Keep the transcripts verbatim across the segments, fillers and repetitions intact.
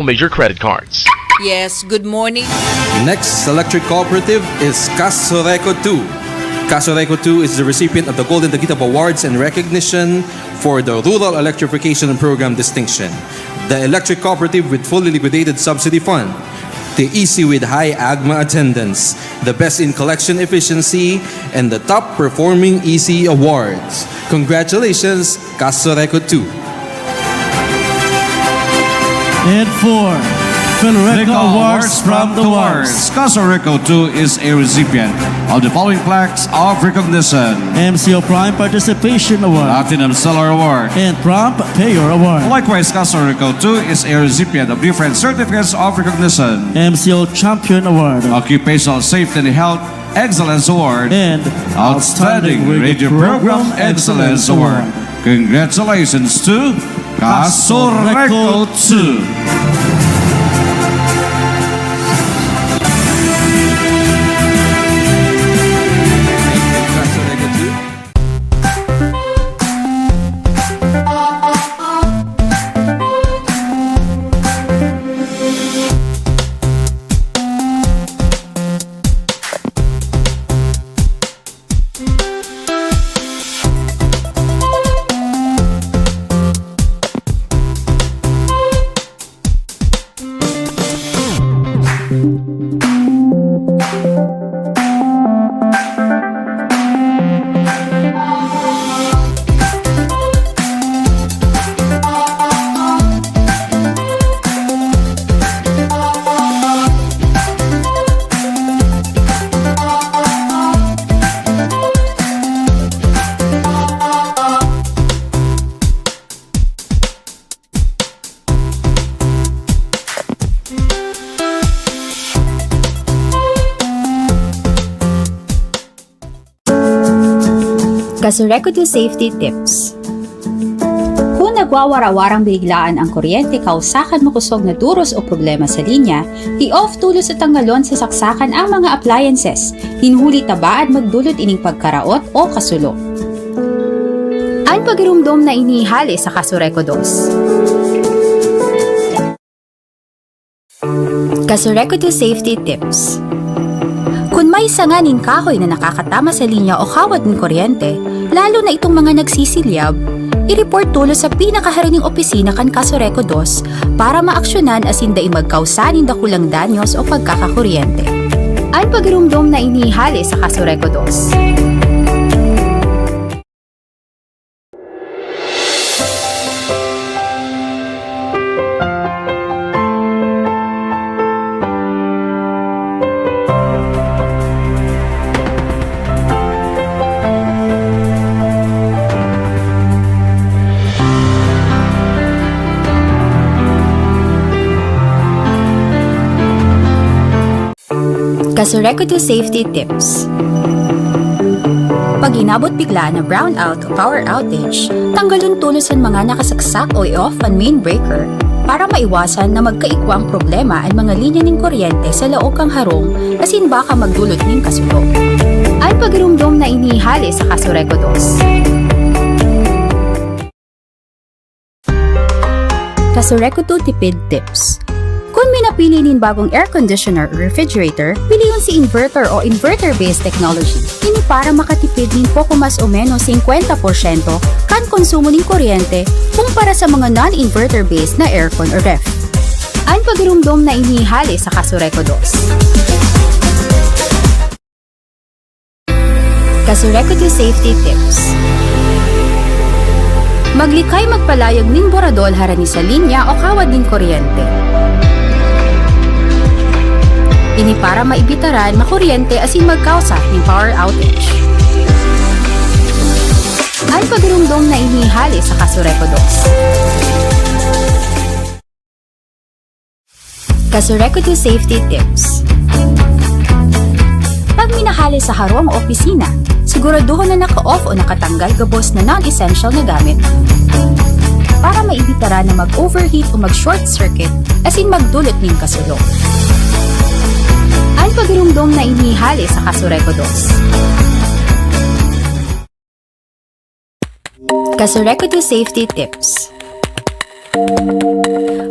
major credit cards. Yes, good morning. Next electric cooperative is Casureco two. Casureco two is the recipient of the Golden Taguitab Awards in recognition for the Rural Electrification Program distinction. The electric cooperative with fully liquidated subsidy fund. The easy with high AGMA attendance. The best in collection efficiency and the top performing easy awards. Congratulations, Casureco two. And for Federico Awards from the Wars, Casureco two is a recipient of the following plaques of recognition: M C O Prime Participation Award, Platinum Seller Award, and Prompt Payer Award. Likewise, Casureco two is a recipient of different certificates of recognition: M C O Champion Award, Occupational Safety and Health Excellence Award, and Outstanding Radio Program Excellence Award. Congratulations to Casureco two. Casureco two Safety Tips. Kun nagwawara-warang biniglaan ang kuryente kausa kan makosog na duros o problema sa linya, i-off tolos o tanggalon sa saksakan ang mga appliances, nin huli ta baad magdulot ining pagkaraot o kasulo. An pagiromdom na ini hale sa Casureco dos. Casureco two Safety Tips. Kun may sanga nin kahoy na nakakatama sa linya o kawad nin kuryente, lalo na itong mga nagsisilyab, i-report tolos sa pinakaharong nin opisina kan Casureco dos para maaksyonan asin dai magkausa nin dakulang danyos o pagkakakuryente. An pagiromdom na ini hale sa Casureco dos. Casureco two Safety Tips. Pag inabot biglaan na brownout o power outage, tanggalon tolos an mga nakasaksak o i-off an main breaker para maiwasan na magkaigwa ang problema an mga linya nin kuryente sa laog kan harong asin baka magdulot nin kasulo. An pagiromdom na ini hale sa Casureco dos. Casureco two Tipid Tips. Kun minapili nin bagong air conditioner o refrigerator, pilion si inverter o inverter-based technology. Ini para makatipid nin poko mas o menos singkwenta porsyento kan konsumo nin kuryente kumpara sa mga non-inverter-based na aircon o ref. An pagiromdom na ini hale sa Casureco dos. Casureco two Safety Tips. Maglikay magpalayag nin boradol harani sa linya o kawad nin kuryente. Ini para maibitaran makuryente asin magkausa nin power outage. An pagiromdom na ini hale sa Casureco dos. Casureco two Safety Tips. Pag minahale sa harong o opisina, siguraduhon na naka-off o nakatanggal gabos na non-essential na gamit para maibitaran na mag-overheat o mag-short circuit asin magdulot nin kasulo. An pagiromdom na ini hale sa Casureco dos. Casureco two Safety Tips.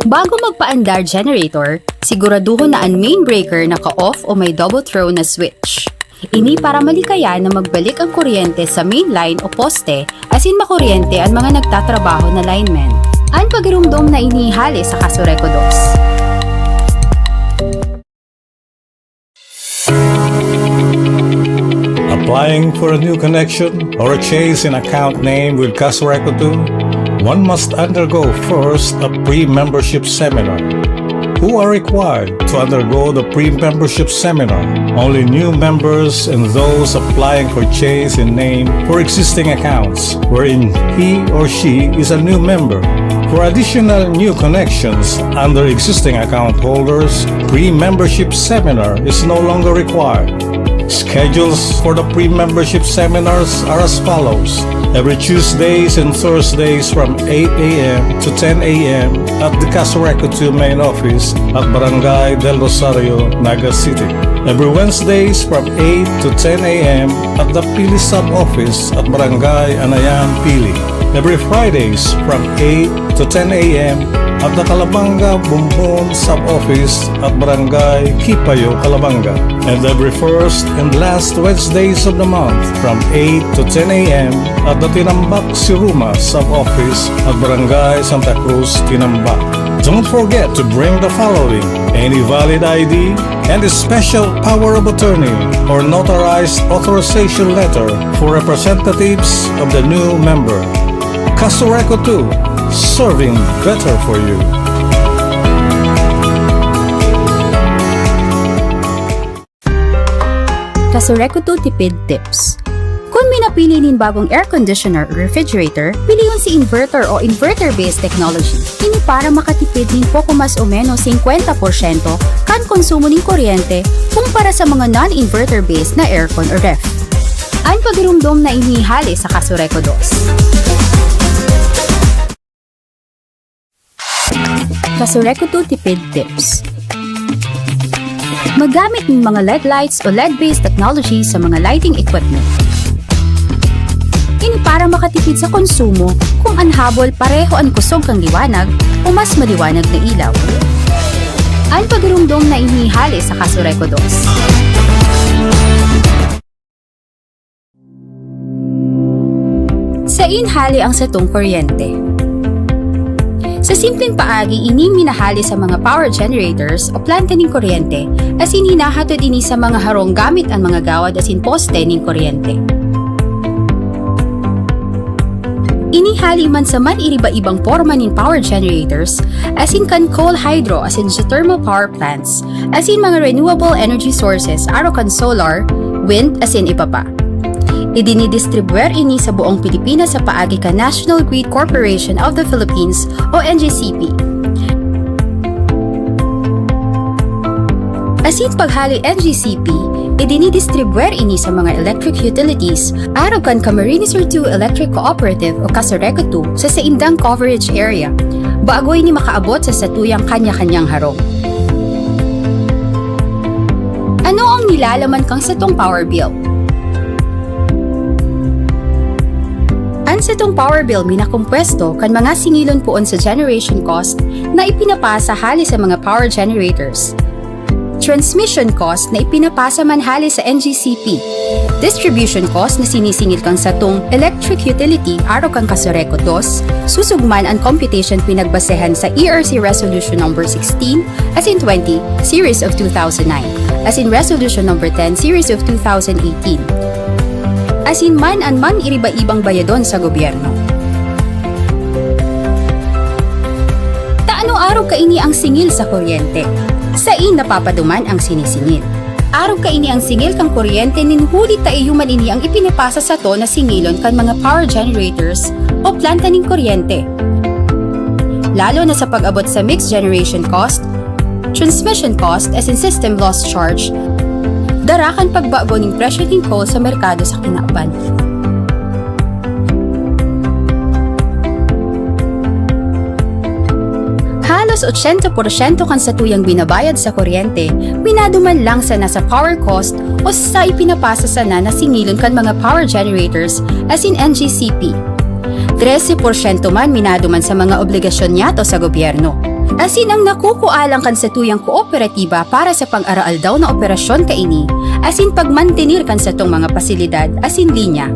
Bago magpaandar generator, siguraduhon na an main breaker naka-off o may double throw na switch. Ini para malikayan na magbalik ang kuryente sa main line o poste, asin makuryente an mga nagtatrabaho na linemen. An pagirumdom na ini hale sa Casureco dos. Applying for a new connection or a change in account name with Casureco two, one must undergo first a pre-membership seminar. Who are required to undergo the pre-membership seminar? Only new members and those applying for change in name for existing accounts wherein he or she is a new member. For additional new connections under existing account holders, pre-membership seminar is no longer required. Schedules for the pre-membership seminars are as follows. Every Tuesdays and Thursdays from eight a m to ten a m at the Casureco two main office at Barangay Del Rosario, Naga City. Every Wednesdays from eight to ten a m at the Pili Sub-Office at Barangay Anayan, Pili. Every Fridays from eight to ten a m at the Calabanga Bumbon Sub-Office at Barangay Kipayo, Calabanga. And every first and last Wednesdays of the month from eight to ten a m at the Tinambak Siruma Sub-Office at Barangay Santa Cruz, Tinambak. Don't forget to bring the following: any valid I D and a special power of attorney or notarized authorization letter for representatives of the new member. Casureco two, serving better for you. Casureco two Tipid Tips. Kun minapili nin bagong air conditioner o refrigerator, pilion si inverter o inverter-based technology. Ini para makatipid nin poko mas o menos singkwenta porsyento kan konsumo nin kuryente kumpara sa mga non-inverter-based na aircon o ref. An pagirumdom na ini hale sa Casureco dos. Casureco two Tipid Tips. Maggamit nin mga L E D lights o L E D-based technology sa mga lighting equipment. Ini para makatipid sa konsumo kun an habol pareho an kusog kan liwanag o mas maliwanag na ilaw. An pagirumdom na ini hale sa Casureco dos. Sain hale ang satong kuryente? Sa simpleng paagi, ini minahale sa mga power generators o planta nin kuryente, asin hinahatod ini sa mga harong gamit an mga gawad asin poste nin kuryente. Ini hale man sa man-iriba-ibang porma nin power generators, asin kan coal, hydro, asin geothermal power plants, asin mga renewable energy sources, arog kan solar, wind, asin iba pa. Idinidistribwer ini sa buong Pilipinas sa paagi kan National Grid Corporation of the Philippines o N G C P. Asin paghale N G C P, idinidistribwer ini sa mga electric utilities, arog kan Camarines Sur two Electric Cooperative o Casureco two sa saindang coverage area, bago ini makaabot sa satuyang kanya-kanyang harong. Ano ang nilalaman kan satong power bill? An satong power bill minakompwesto kan mga singilon poon sa generation cost na ipinapasa hale sa mga power generators, transmission cost na ipinapasa man hale sa N G C P, distribution cost na sinisingil kan satong electric utility arog kan Casureco dos, susog man an computation pinagbasehan sa E R C Resolution Number sixteen asin twenty, Series of two thousand nine, asin Resolution Number ten, Series of two thousand eighteen. Asin man an man-iriba-ibang bayadon sa gobyerno. Ta ano arog kaini ang singil sa kuryente? Sain napapaduman ang sinisingil? Arog kaini ang singil kan kuryente nin huli ta iyo man ini ang ipinapasa sato na singilon kan mga power generators o planta nin kuryente. Lalo na sa pag-abot sa mixed generation cost, transmission cost asin system loss charge, dara kan pagbago nin presyo nin coal sa merkado sa kinaban. Halos ochenta porsyento kan satuyang binabayad sa kuryente, minaduman lang sana sa power cost o sa ipinapasa sana na singilon kan mga power generators asin N G C P. Trese porsyento man minaduman sa mga obligasyon niyato sa gobyerno. Asin ang nakukua lang kan satuyang kooperatiba para sa pang-araaldaw na operasyon kaini, asin pagmantener kan satong mga pasilidad asin linya,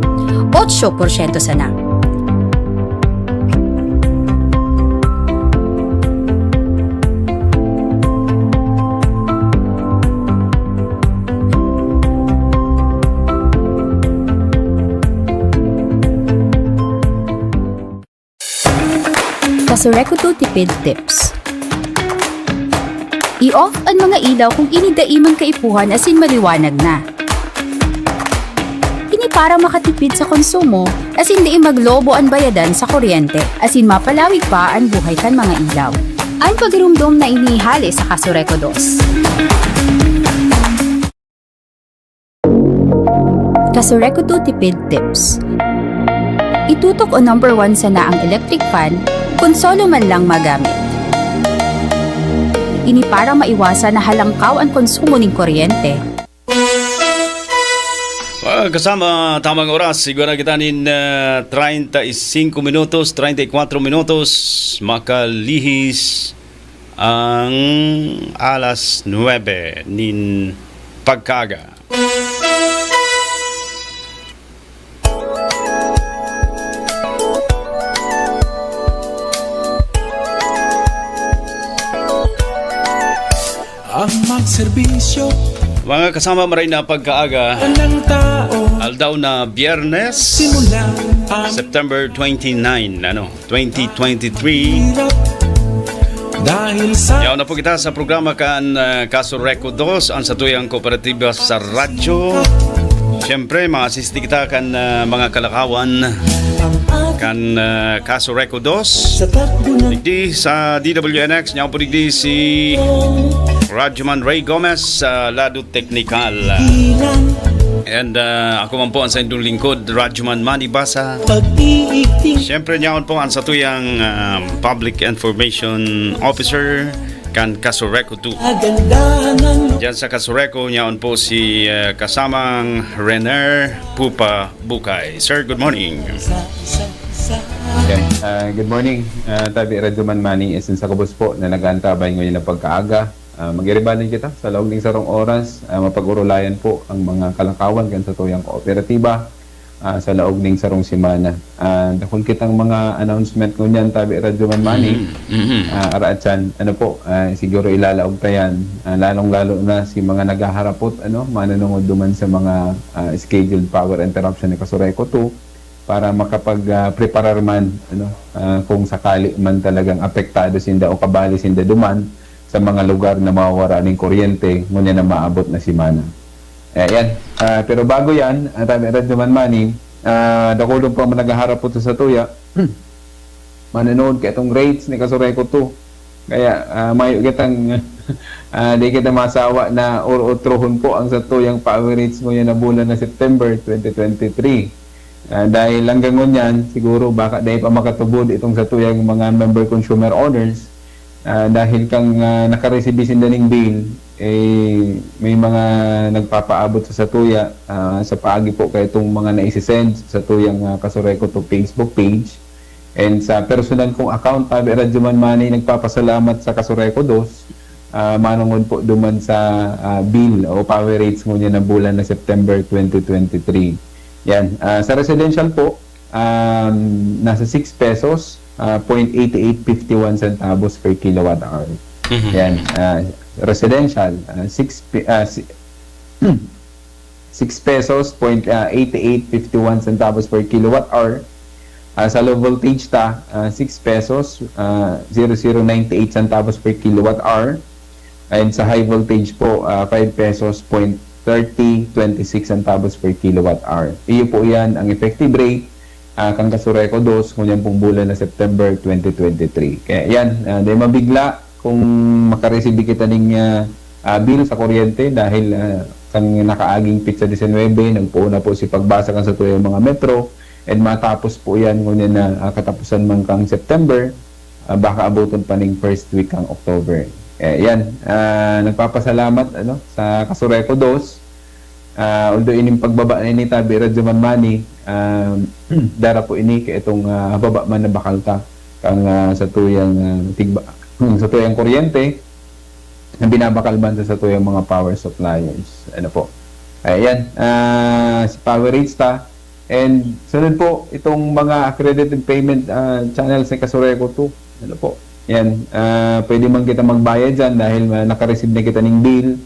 otso porsyento sana. Kasureku two Tipid Tips. I-off an mga ilaw kung ini dai man kaipuhan asin maliwanag na. Ini para makatipid sa konsumo, asin dai maglobo an bayadan sa kuryente, asin mapalawig pa an buhay kan mga ilaw. An pagirumdom na ini hale sa Kasureku dos. Kasureku two Tipid Tips. Itutok o number one sana ang electric fan kun solo man lang magamit. Ini para maiwasan na halangkaw an konsumo nin kuryente. Mga kasama, tamang oras. Igwa na kita nin, ah, treinta y cinco minutos, treinta y cuatro minutos. Makalihis ang alas nuebe nin pagkaaga. Ang magserbisyo. Mga kasama, maray na pagkaaga. Ng tao. Aldaw na Biyernes, simula ang September twenty-nine, ano, twenty twenty-three. Hirap. Dahil sa Yaon na po kita sa programa kan, ah, Kasureku dos, ang satuyang kooperatiba sa radyo. Siyempre, maasisti kita kan, ah, mga kalakawan kan, ah, Kasureku dos. Sa takbo ng Digdi sa D W N X, niya po digdi si Radyoman Ray Gomez sa Lado Teknikal. Ilan And, ah, ako man po ang saindong lingkod, Radyoman Manny Basa. Pag-iigting. Siyempre, niyaon po ang satuyang, ah, Public Information Officer kan Kasureku two. Kagandahan ng Diyan sa Kasureku, niyaon po si, ah, kasamang Rener Pupa Bukay. Sir, good morning. Sa isa't isa. Okay. Ah, good morning, ah, tabi Radyoman Manny. Isin sa kubos po na nag-aantabay ngayon ng pagkaaga. Ah, mag-iribanin kita sa laog ning sarong oras. Ah, mapag-orolayan po ang mga kalakawan kan satuyang kooperatiba, ah, sa laog ning sarong semana. Ah, dakul kitang mga announcement ngunyan, tabi Radyoman Manny. Mhm, mhm. Ah, araatsan, ano po, ah, siguro ilalaog ta yan, ah, lalong-lalo na si mga naghaharapot, ano, manunungod duman sa mga, ah, scheduled power interruption ni Kasureku two para makapag, ah, preparar man, ano, ah, kung sakali man talagang apektado sinda o kabali sinda duman sa mga lugar na mawawara ning kuryente ngunyan na maabot na semana. Eh, yan. Ah, pero bago yan, ah, tabi Radyoman Manny, ah, dakulon pa man naghaharapot sa satuya, manonood ka itong rates ni Kasureku two. Kaya, ah, mayo kitang, ah, di kita masawa na or-otrohon po ang satuyang power rates ngunyan na bulan na September twenty twenty-three. Ah, dahil hanggang ngunyan, siguro baka dai pa makatubod itong satuyang mga member consumer owners. Ah, dahil kang, ah, nakaresibi sinda ning bill, eh, may mga nagpapaabot sa satuya, ah, sa paagi po kay itong mga naisisend sa satuyang, ah, Kasureku two Facebook page. And sa personal kong account, tabi Radyoman Manny, nagpapasalamat sa Kasureku dos, ah, manungod po duman sa, ah, bill o power rates ngunyan na bulan na September twenty twenty-three. Yan. Ah, sa residential po, um, nasa six pesos, ah, point eight eight fifty one centavos per kilowatt hour. Mhm. Yan. Ah, residential, ah, six pi-, ah, si-, six pesos point, ah, eight eight fifty one centavos per kilowatt hour. Ah, sa low voltage ta, ah, six pesos, ah, zero zero ninety eight centavos per kilowatt hour. And sa high voltage po, ah, five pesos point thirty twenty six centavos per kilowatt hour. Iyo po yan ang effective rate, ah, kan Kasureku dos, ngunyan pong bulan na September twenty twenty-three. Kaya yan, ah, di mabigla kung makaresibi kita ning, ah, ah, bill sa kuryente dahil, ah, kan nakaaging petsa disinwebe, nagpoon na po si pagbasa kan satuyang mga metro, and matapos po yan ngunyan na, ah, katapusan man kang September, ah, baka abuton pa ning first week kang October. Eh, yan, ah, nagpapasalamat, ano, sa Kasureku dos, Ah, although ining pagbaba na ini, tabi Radyoman Manny, um, dara po ini kaitong, ah, baba man na bakal ta kang, ah, satuyang, ah, tigba-, sa tuyang kuryente na binabakal man sa satuyang mga power suppliers. Ano po? Ayan, ah, si Power Rates ta. And sunod po, itong mga accredited payment, ah, channels ni Kasureco two. Ano po? Yan, ah, pwede man kita magbayad dyan dahil, ah, nakareceive na kita ning bill.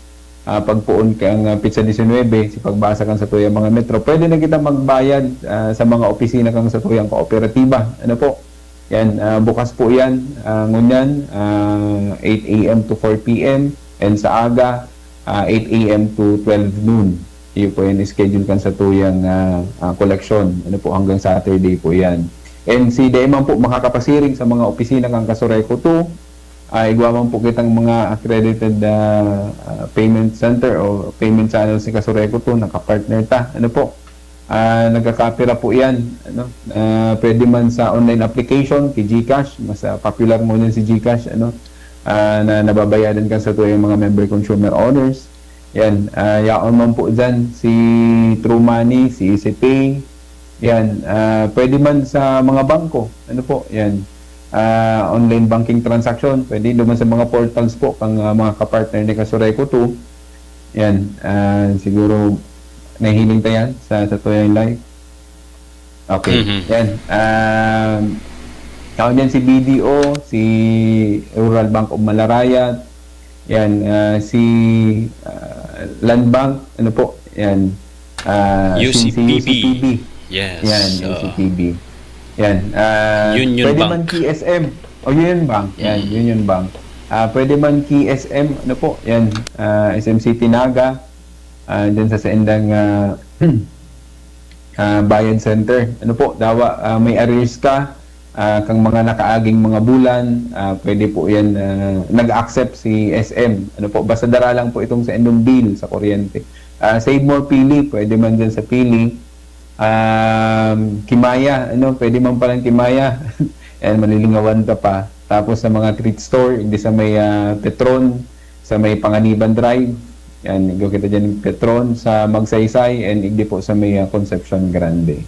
Ah, pagpoon kang, ah, petsa disinwebe, sa pagbasa kan satuyang mga metro, pwede na kita magbayad, ah, sa mga opisina kang satuyang kooperatiba. Ano po? Yan, ah, bukas po yan, ah, ngunyan, ah, eight a m to four p m, and sa aga, ah, eight a m to twelve noon. Iyo po yan, schedule kan satuyang, ah, ah, koleksyon. Ano po, hanggang Saturday po yan. And si dai man po makakapasiring sa mga opisina kang Kasureco two, ah, igwa man po kitang mga accredited, ah, ah, payment center o payment channels ni Kasureco two, nakapartner ta. Ano po? Ah, nagkakapira po yan. Ano? Ah, pwede man sa online application, kay GCash. Mas, ah, popular mo yan si GCash. Ano? Ah, na nababayadan kan satuyang mga member consumer owners. Yan. Ah, yaon man po dyan si True Money, si EasyPay. Yan. Ah, pwede man sa mga bangko. Ano po? Yan. Ah, online banking transaction. Pwede naman sa mga portals po kang, ah, mga kapartner ni Kasureco two. Yan. Ah, siguro nahihiling ta yan sa, sa tuyang live. Okay. Mhm. Yan. Ah, tao niyan si B D O, si Rural Bank of Malarayat, yan, ah, si, ah, Land Bank, ano po? Yan. Ah, si, si U C P B. U C P B. Yes, Yan, oo. U C P B. Yan. Ah, Union pwede Bank. Man T S M. O, Union Bank. Yan, Mm. Union Bank. Ah, pwede man T S M, ano po? Yan. Ah, S M City Naga. Ah, dyan sa saindang, ah, ah, bayad center. Ano po, dawa, ah, may arrears ka, ah, kang mga nakaaging mga bulan, ah, pwede po yan, ah, nag-accept si S M. Ano po, basta dara lang po itong sa inyong bill sa kuryente. Ah, Save More Pili, pwede man dyan sa Pili. Um, Kimaya, ano, pwede man palang Kimaya. Yan, malilingawan ka pa. Tapos sa mga treat store, hindi sa may, ah, Petron, sa may Panganiban Drive. Yan, igwa kita dyan Petron, sa Magsaysay, and igdi po sa may, ah, Concepcion Grande.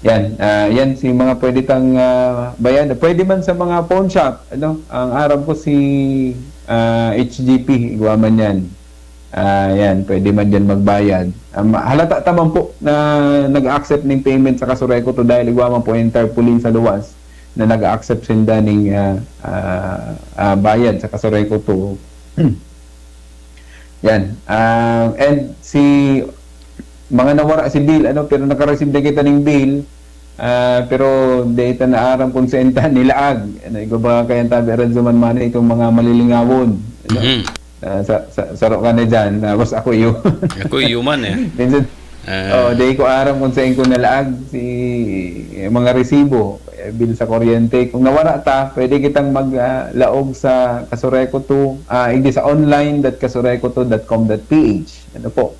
Yan, ah, yan si mga pwede tang, ah, bayan. Pwede man sa mga pawn shop, ano, ang aram ko si, ah, H G P, igwa man yan. Ah, yan, pwede man dyan magbayad. Ah, ma-, halata ta man po na nag-accept ning payment sa Kasureco two dahil igwa man po yung tarpaulin sa luwas na nag-accept sinda ning, ah, ah, ah, bayad sa Kasureco two. Yan. Ah, and si mga nawara si bill, ano, pero naka-receive na kita ning bill, ah, pero di ta naaram kung saan ta nilaag. Ano, igwa ba kaya tabi aran duman man itong mga malilingawon, ano? Mhm. Ah, sa, sa, saro ka na dyan, tapos ako iyo. Ako iyo man eh. Minsan, Ah. oh, di ko aram kung saan ko nalaag si, eh, mga resibo, eh, bill sa kuryente. Kung nawara ta, pwede kitang mag, ah, laog sa Kasureco two, ah, hindi, sa online dot kasureco two dot com dot P H. Ano po?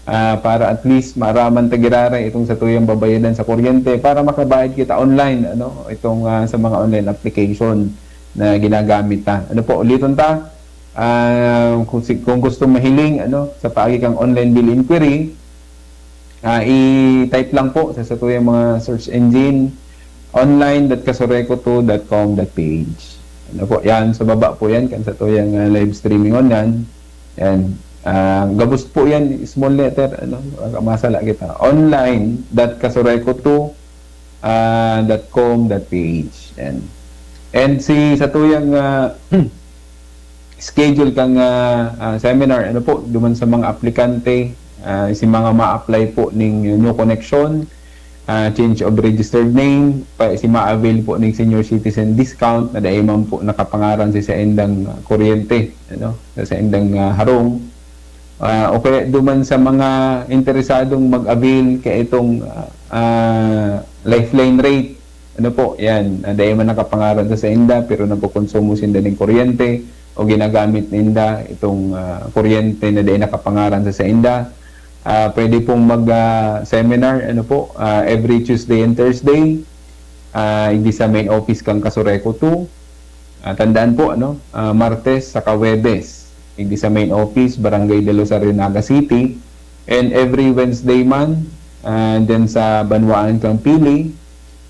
Ah, para at least maaraman ta giraray itong satuyang babayadan sa kuryente para makabayad kita online, ano, itong, ah, sa mga online application na ginagamit ta. Ano po, uliton ta, ah, kung si-, kung gusto mahiling, ano, sa paagi kang online bill inquiry, ah, i-type lang po sa satuyang mga search engine, online dot kasureco two dot com dot P H. Ano po, yan, sa baba po yan, kan satuyang, ah, live streaming online. Yan. Ah, gabos po yan, small letter, ano, baka masala kita. Online dot kasureco two, ah, dot com dot P H. Yan. And si satuyang, ah, schedule kang, ah, ah, seminar, ano po, duman sa mga aplikante, ah, si mga ma-apply po ning new connection, ah, change of registered name, pa, si ma-avail po ning senior citizen discount na dai man po nakapangaran sa saindang, ah, kuryente, ano, sa saindang, ah, harong. Ah, o kaya duman sa mga interesadong mag-avail kaitong, ah, ah, lifeline rate. Ano po, yan. Ah, dai man nakapangaran sa sainda, pero nagkokonsumo sinda ning kuryente o ginagamit ninda itong, ah, kuryente na dai nakapangaran sa sainda. Ah, pwede pong mag, ah, seminar, ano po, ah, every Tuesday and Thursday. Ah, hindi sa main office kang Kasureco two. Ah, tandaan po, ano, ah, Martes saka Huwebes, igdi sa main office, Barangay del Rosario, Naga City. And every Wednesday man, ah, dyan sa banwaan kang Pili.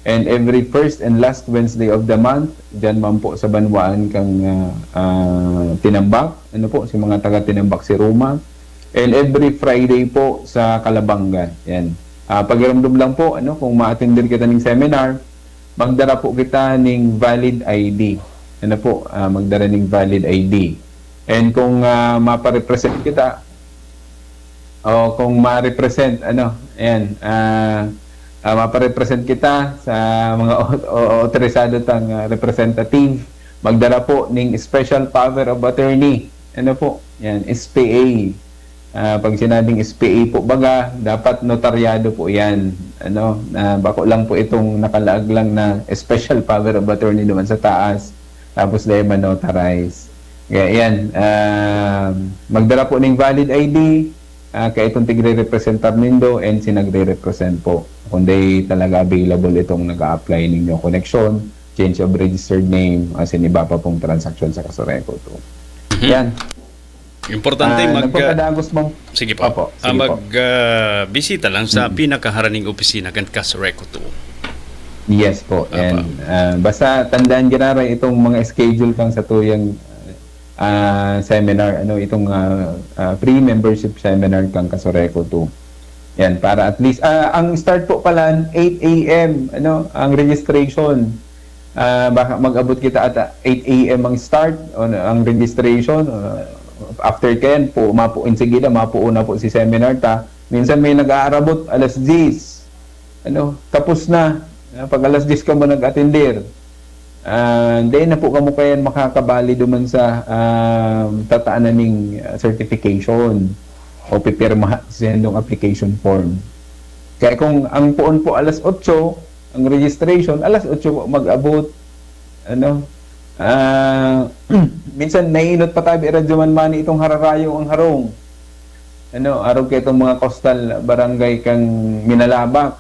And every first and last Wednesday of the month, dyan man po sa banwaan kang, ah, ah, Tinambac, ano po, si mga taga Tinambac si Roma. And every Friday po sa Calabanga. Yan. Ah, pakiramdam lang po, ano, kung ma-attender kita ning seminar, magdara po kita ning valid I D. Ano po, ah, magdara ning valid I D. And kung, ah, maparepresent kita, o kung ma-represent, ano, ayan, ah, ah, maparepresent kita sa mga o-, o-, otorisado tang, ah, representative, magdara po ning special power of attorney. Ano po? Yan, S P A. Ah, pag sinabing S P A po, baga, dapat notaryado po yan. Ano, ah, bako lang po itong nakalaag lang na special power of attorney naman sa taas. Tapos dahil ma-notarize. Kaya yan, ah, magdara po ning valid I D, ah, kaya itong tigre-representar nindo and si nagre-represent po. Kung di talaga available itong nag-a-apply ninyo connection, change of registered name, as in iba pa pong transaksyon sa Kasureco two. Mhm. Yan. Importante Ah, mag, nagpapadagos mang Sige po. Opo, Ah, sige po. mag, ah, bisita lang sa Mhm. pinakaharaning opisina kan Kasureco two. Yes po. Apa. And, ah, basta tandaan giraray itong mga schedule kang sa tuyang, ah, seminar, ano, itong, ah, ah, free membership seminar kang Kasureco two. Yan, para at least, ah, ang start po pala, eight A M, ano, ang registration. Ah, baka mag-abot kita ata eight A M ang start, o na, ang registration, ah, after kayan po, mapu-, insigida, mapuo na po si seminar ta. Minsan may nag-aarabot alas diyes. Ano, tapos na. Ah, pag alas diyes ka mo nag-atender. Ah, dai na po kamo kayan makakabali duman sa, ah, tataanan ning, ah, certification o pipirmahan sa sendong application form. Kaya kung ang puon po alas otso, ang registration, alas otso po mag-abot. Ano? Ah, minsan naiinot pa tabi, Radyo Manmani, itong hararayo ang harong. Ano, arog ka itong mga coastal barangay kang Minalabac.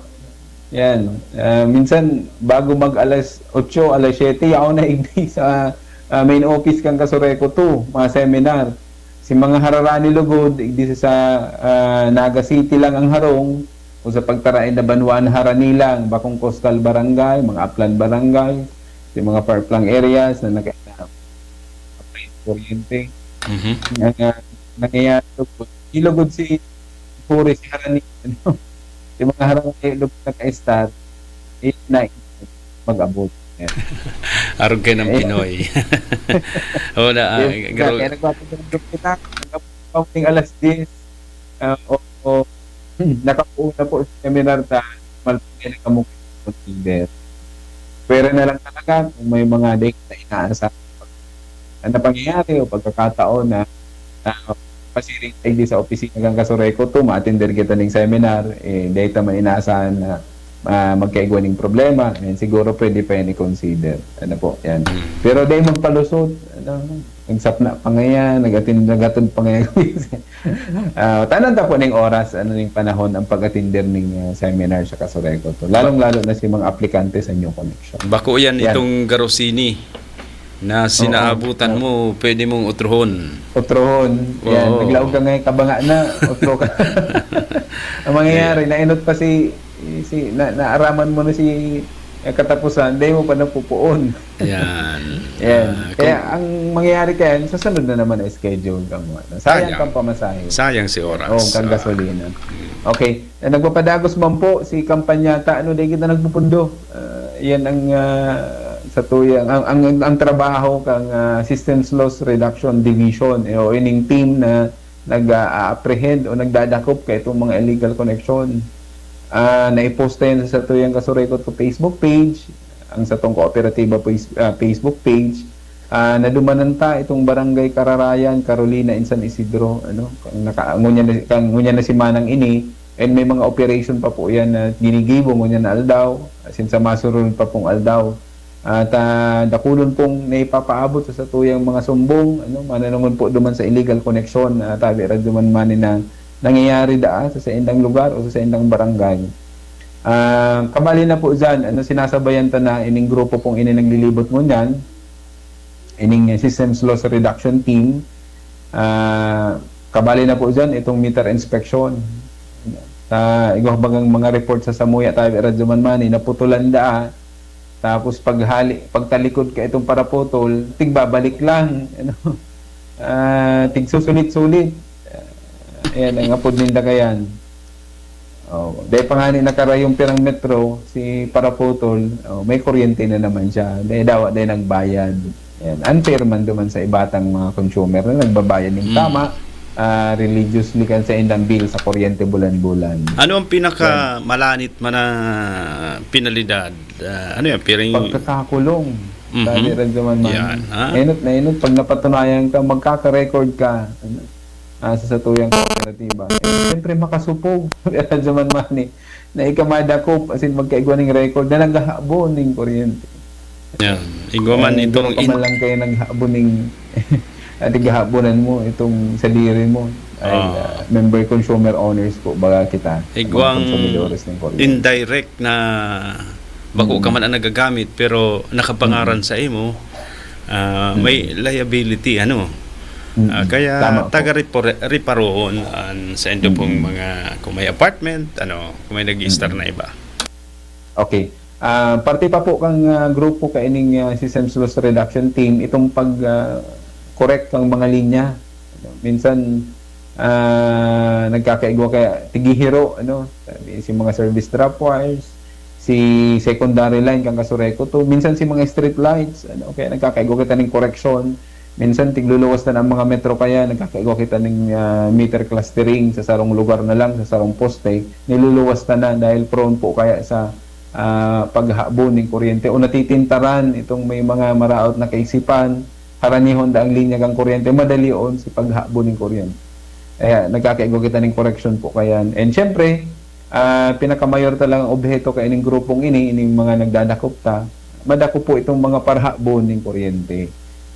Yan. Ah, minsan, bago mag alas otso, alas siyete, yaon na igdi sa, ah, main office kang Kasureco two, mga seminar. Si mga hararani lugod, igdi sa, ah, Naga City lang ang harong, o sa pagtarain na banwaan harani lang, bakong coastal barangay, mga upland barangay, yung mga far-flung areas na naka-, kuryente. Mhm. Ang, ah, nangyayari lugod, di lugod si Puri, si harani, ano, yung mga harani lugod naka-start, eh, na mag-abot. Yan. Arog kayo ng Eh. Pinoy. Oo na, ah, Yes, garo- kaya nagpapagandang kita, nagpapagandang alas diyes, ah, o, o, nakapuo na po sa seminar ta, normal po kayo na kamo consider. Pwera na lang talaga kung may mga di kita inaasahan na pangyayari o pagkakataon na, ah, pasiring tayo di sa opisina kan Kasureco two, ma-attender kita ning seminar, eh, dahil ta man inaasahan na, ah, magkaigwa ning problema, and siguro pwede pa yan i-consider. Ano po, yan. Mm. Pero dahil magpalusot, ano, nagsapna pa ngayon, nag-attend, nag-attend pa ngayon. Ah, tanan ta po ning oras, ano, ning panahon ang pag-attender ning, ah, seminar sa Kasureco two. Lalong-lalo na si mga aplikante sa New Connection. Bako yan, Yan. itong Garosini na Oo. sinaabutan mo, pwede mong utrohon. Utrohon. Yan. Oo. Naglaog ka ngayon, kabanga na, utro ka. Ang mangyayari, Ayan. nainot pa si, si, na, naaraman mo na si, eh, katapusan, di mo pa napupuon. Yan. Yan. Ah, Kaya kung ang mangyayari kayan, sa sunod na naman na schedule ka mo. Sayang Sayang. kang pamasahe. Sayang si oras. Oo, kang Ah. gasolina. Mm. Okay. Eh, nagpapadagos man po si kampanyata, ano, di kita nagpupundo. Ah, yan ang, ah, sa tuyang, ang, ang, ang trabaho kang, ah, Systems Loss Reduction Division, eh, o ining team na nag-a-apprehend o nagdadakop kay itong mga illegal connection. Ah, naipost na yan sa tuyang Kasureco two Facebook page, ang satong kooperatiba page, ah, Facebook page. Ah, nadumanan ta itong Barangay Kararayan, Carolina, in San Isidro, ano, kang naka-, ngunyan na, kang, ngunyan na semana ini, and may mga operation pa po yan na ginigibo ngunyan na aldaw, as in sa masunod pa pong aldaw. At, ah, dakulon pong naipapaabot sa satuyang mga sumbong, ano, mananungod po duman sa illegal connection, ah, tabi ra duman man na nangyayari daa sa saindang lugar o sa saindang barangay. Ah, kabali na po dyan, ano, sinasabayan ta na ining grupo pong ini naglilibot ngunyan, ining Systems Loss Reduction Team, ah, kabali na po dyan itong meter inspection. sa igwa bagang mga report sa samuya tabi Radyo Manmani, naputulan daa. Tapos paghali, pagtalikod ka itong paraputol, tigbabalik lang. Ano? Ah, tigsusulit-sulit. Ah, ayan, ang apod ninda kayan. Oh, dahil pa nga ni nakarayong pirang metro, si paraputol, oh, may kuryente na naman siya. Dahil dawa dahil nagbayad. Ayan. Unfair man duman sa ibatang mga consumer na nagbabayad ng Mm. tama, ah, religiously kan sa indang bill sa kuryente bulan-bulan. Ano ang pinakamalanit man na penalidad? Ah, ano yan? Piring Pagkakakulong. Mhm. Sabi rin duman man. Yan, ha? Enot na enot, pag napatunayan ka, magkaka-record ka. Ano? Ah, sa satuyang kooperatiba. Eh, siyempre, makasupog. Sabi rin duman man eh. Na ikamadakop, as in, magkaigwa ning record na naghahabon ning kuryente. Yan. Igwa man Eh, itong gano'n ka in- man lang kayo naghahabon ning, at igahabonan mo itong sadiri mo. Ay, Ah. ah, member consumer owners po, baga kita, Igwang mga konsumidores ng kuryente. indirect na bako Mm. ka man ang nagagamit, pero nakapangaran Mm. sa imo, ah, may Mm. liability, ano. Mm. Ah, kaya Tama po. taga repore-, reparoon an sa inyo pong Mm. mga, kung may apartment, ano, kung may nag-i-star Mm. na iba. Okay. Ah, parte pa po kang, ah, grupo kaining, ah, Systems Loss Reduction Team, itong pag, ah, correct kang mga linya. Minsan, ah, nagkakaigwa kaya tigihiro, ano, sabi, si mga service drop wires, si secondary line kang Kasureco to, minsan si mga street lights, ano, kaya nagkakaigwa kita ning koreksyon. Minsan tigluluwas na ang mga metro kaya nagkakaigwa kita ning, ah, meter clustering sa sarong lugar na lang, sa sarong poste, niluluwas na na dahil prone po kaya sa, ah, paghahabon ning kuryente o natitintaran itong may mga maraot na kaisipan, haranihon da ang linya kang kuryente, madali on si paghahabon ning kuryente. Kaya nagkakaigwa kita ning koreksyon po kaya. And syempre, ah, pinakamayor talagang obheto kaining grupong ini, ining mga nagdadakop ta, madakop po itong mga parhabon ning kuryente.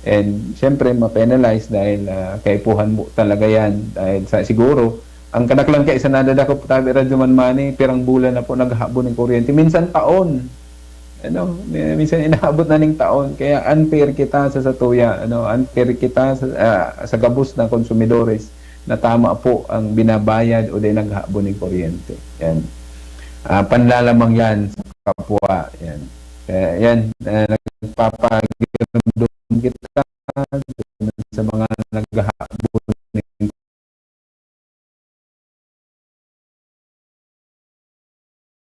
And syempre, ma-penalize dahil, ah, kaipuhan mo talaga yan. Dahil sa, siguro, ang kadaklan kaya sa nadadakop tabi Radyo Manmani, pirang bulan na po naghahabon ng kuryente. Minsan taon. Ano, mi-, minsan inaabot na ning taon. Kaya unfair kita sa satuya, ano, unfair kita sa, ah, sa gabos na konsumidores na tama po ang binabayad o di naghahabon ng kuryente. Yan. Ah, panlalamang yan sa kapwa. Yan. Kaya yan, ah, nagpapagiramdom kita sa mga naghahabon ng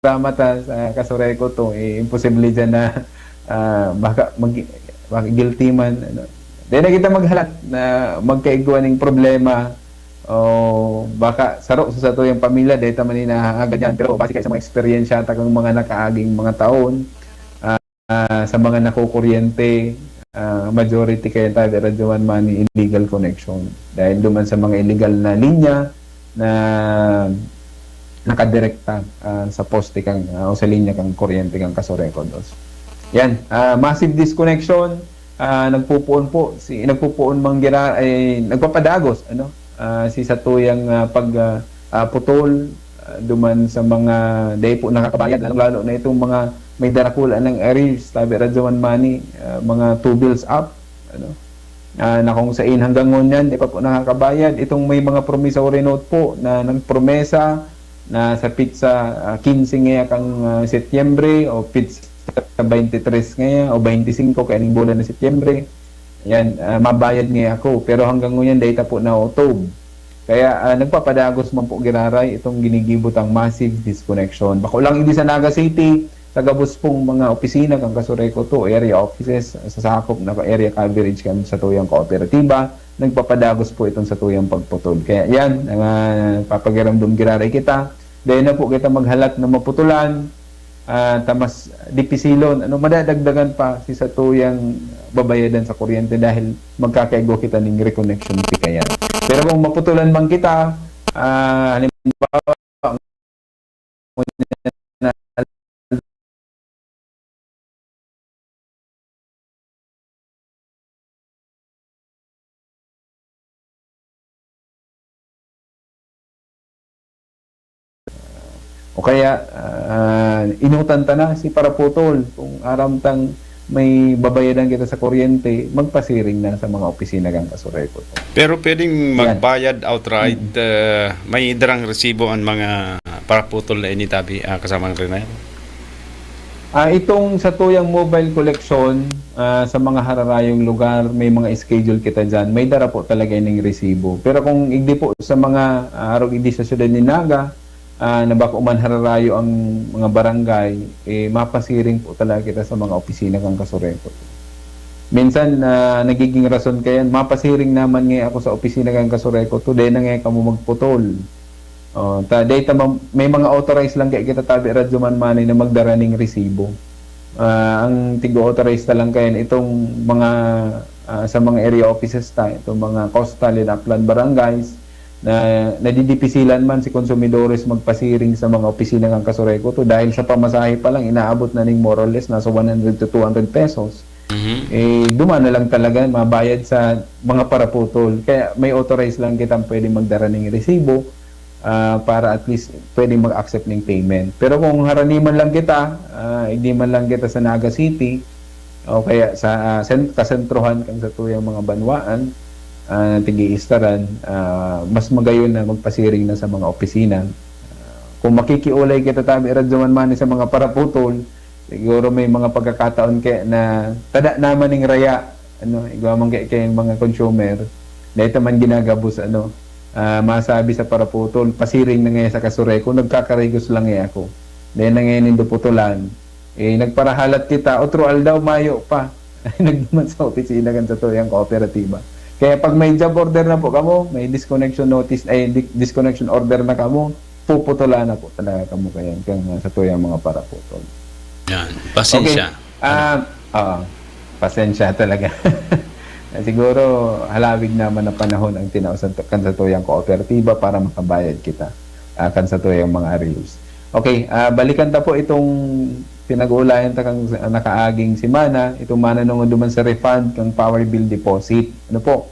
drama ta sa Kasureco to, eh, imposible dyan na, ah, baka mag-, baka guilty man, ano. Di na kita maghalat na magkaigwa ning problema o baka saro sa satuyang pamilya, dahil ta man ni nahahagad yan. Pero base kaya sa mga eksperyensya ta kang mga nakaaging mga taon, ah, sa mga nakukuryente, ah, majority kaya tayo, Radyo One Money, illegal connection. Dahil duman sa mga illegal na linya na nakadirekta, ah, sa poste kang, ah, o sa linya kang kuryente kang Kasureco dos. Yan, ah, massive disconnection, ah, nagpupuon po, si, nagpupuon man gira-, eh, nagpapadagos, ano, ah, si satuyang, ah, pag, ah, ah, putol, ah, duman sa mga dai po nakakabayad, lalong-lalo na itong mga may darakula ng arrears, tabi Radyo One Money, ah, mga two bills up, ano, ah, na kung sain hanggang ngunyan, di pa po nakakabayad. Itong may mga promissory note po na nagpromesa na sa pitsa, ah, quince ngaya kang, ah, Setyembre o pitsa twenty-three ngaya o twenty-singko kaining bulan na Setyembre, yan, ah, mabayad ngaya ako. Pero hanggang ngunyan, dai ta po nautob. Kaya, ah, nagpapadagos man po giraray itong ginigibo tang massive disconnection. Bako lang idi sa Naga City, sa gabos pong mga opisina kan Kasureco two area offices, sa sakop na area coverage kan satuyang kooperatiba, nagpapadagos po itong satuyang pagputol. Kaya yan, ang, ah, papagiramdom giraray kita. Dahil na po kita maghalat na maputulan, ah, ta mas dipisilon, ano, madadagdagan pa si satuyang babayadan sa kuryente dahil magkakaigwa kita ning reconnection fee kaya. Pero kung maputulan man kita, ah, halimbawa, O kaya, ah, inutan ta na si paraputol. Kung aram tang may babayadan kita sa kuryente, magpasiring na sa mga opisina kan Kasureco. Pero pwedeng Yan. magbayad outright, Mm. ah, may darang resibo ang mga paraputol na ini tabi, ah, kasamang Renel? Ah, itong satuyang mobile collection, ah, sa mga hararayong lugar, may mga schedule kita diyan. May dara po talaga ining resibo. Pero kung igdi po sa mga, ah, arog igdi sa siyudad ni Naga, ah, na bako man hararayo ang mga barangay, eh, mapasiring po talaga kita sa mga opisina kan Kasureco. Minsan, ah, nagiging rason kayan, mapasiring naman nga ako sa opisina kan Kasureco, today na nga kamo magputol. Oh, ta, day ta ma-, may mga authorized lang kaya kita tabi Radyo Manmani na magdara ning resibo. Ah, ang tig-authorize ta lang kayan itong mga, ah, sa mga area offices ta, itong mga coastal and upland barangays na nadidipisilan man si konsumidores magpasiring sa mga opisina ng Kasureco to dahil sa pamasahe pa lang inaabot na ning more or less nasa one hundred to two hundred pesos. Mhm. Eh, duman na lang talaga mabayad sa mga paraputol. Kaya may authorize lang kitang pwede magdara ning resibo, ah, para at least pwede mag-accept ning payment. Pero kung haraniman lang kita, ah, hindi man lang kita sa Naga City, o kaya sa, ah, sen-, kasentrohan kang satuyang mga banwaan, ah, tigi-istaran, ah, mas magayon na magpasiring na sa mga opisina. Ah, kung makikiulay kita tabi Radyo Manmani sa mga paraputol, siguro may mga pagkakataon kaya na tada naman ning raya, ano, igwa man kaya, kaya yung mga consumer, dahil man ginagabos, ano, ah, masabi sa paraputol, pasiring na ngayon sa Kasureco, nagkakarigos lang eh ako. Dahil na ngayon yung duputulan, eh, nagparahalat kita, otro aldaw, mayo pa. Nagduman sa opisina kan satuyang kooperatiba. Kaya pag may job order na po kamo, may disconnection notice, ay, di-, disconnection order na kamo, puputulan na po talaga kamo kayan kan satuyang mga paraputol. Yan. Pasensya. Ah, ah, pasensya talaga. Siguro, halawig naman na panahon ang tinao sa, kan satuyang kooperatiba para makabayad kita, ah, kan satuyang mga arrears. Okay, ah, balikan ta po itong pinag-uulayan ta kang nakaaging semana, itong mananungod duman sa refund kang power bill deposit. Ano po?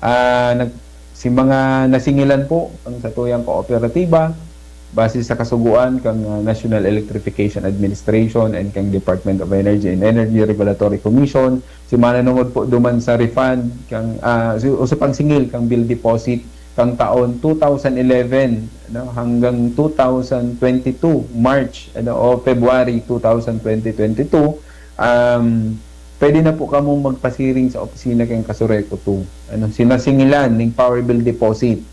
Ah, nag-, si mga nasingilan po ang satuyang kooperatiba, base sa kasugoan kang, ah, National Electrification Administration and kang Department of Energy and Energy Regulatory Commission, si mananungod po duman sa refund kang, ah, si, o sa pagsingil kang bill deposit kang taon two thousand eleven, no, hanggang two thousand twenty-two, March, ano, o February two thousand twenty-two, um, pwede na po kamong magpasiring sa opisina kang Kasureco two. Ano, sinasingilan ning power bill deposit.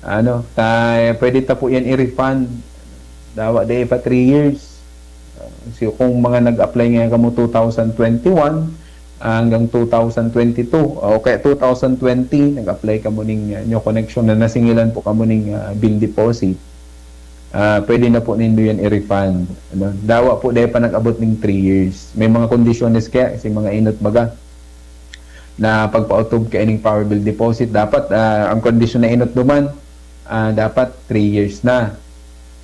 Ano, ta, pwede ta po yan i-refund. Dawa dai pa three years. Ah, so, kung mga nag-apply nga kamo two thousand twenty-one, ah, hanggang two thousand twenty-two, o kaya two thousand twenty, nag-apply kamo ning, ah, new connection na nasingilan po kamo ning, ah, bill deposit. Ah, pwede na po nindo yan i-refund. Ano? Dawa po, dai pa nag-abot ning three years. May mga kondisyones kaya, si mga inot baga, na pagpaotob kaining power bill deposit, dapat, ah, ang kondisyon na inot duman, ah, dapat three years na.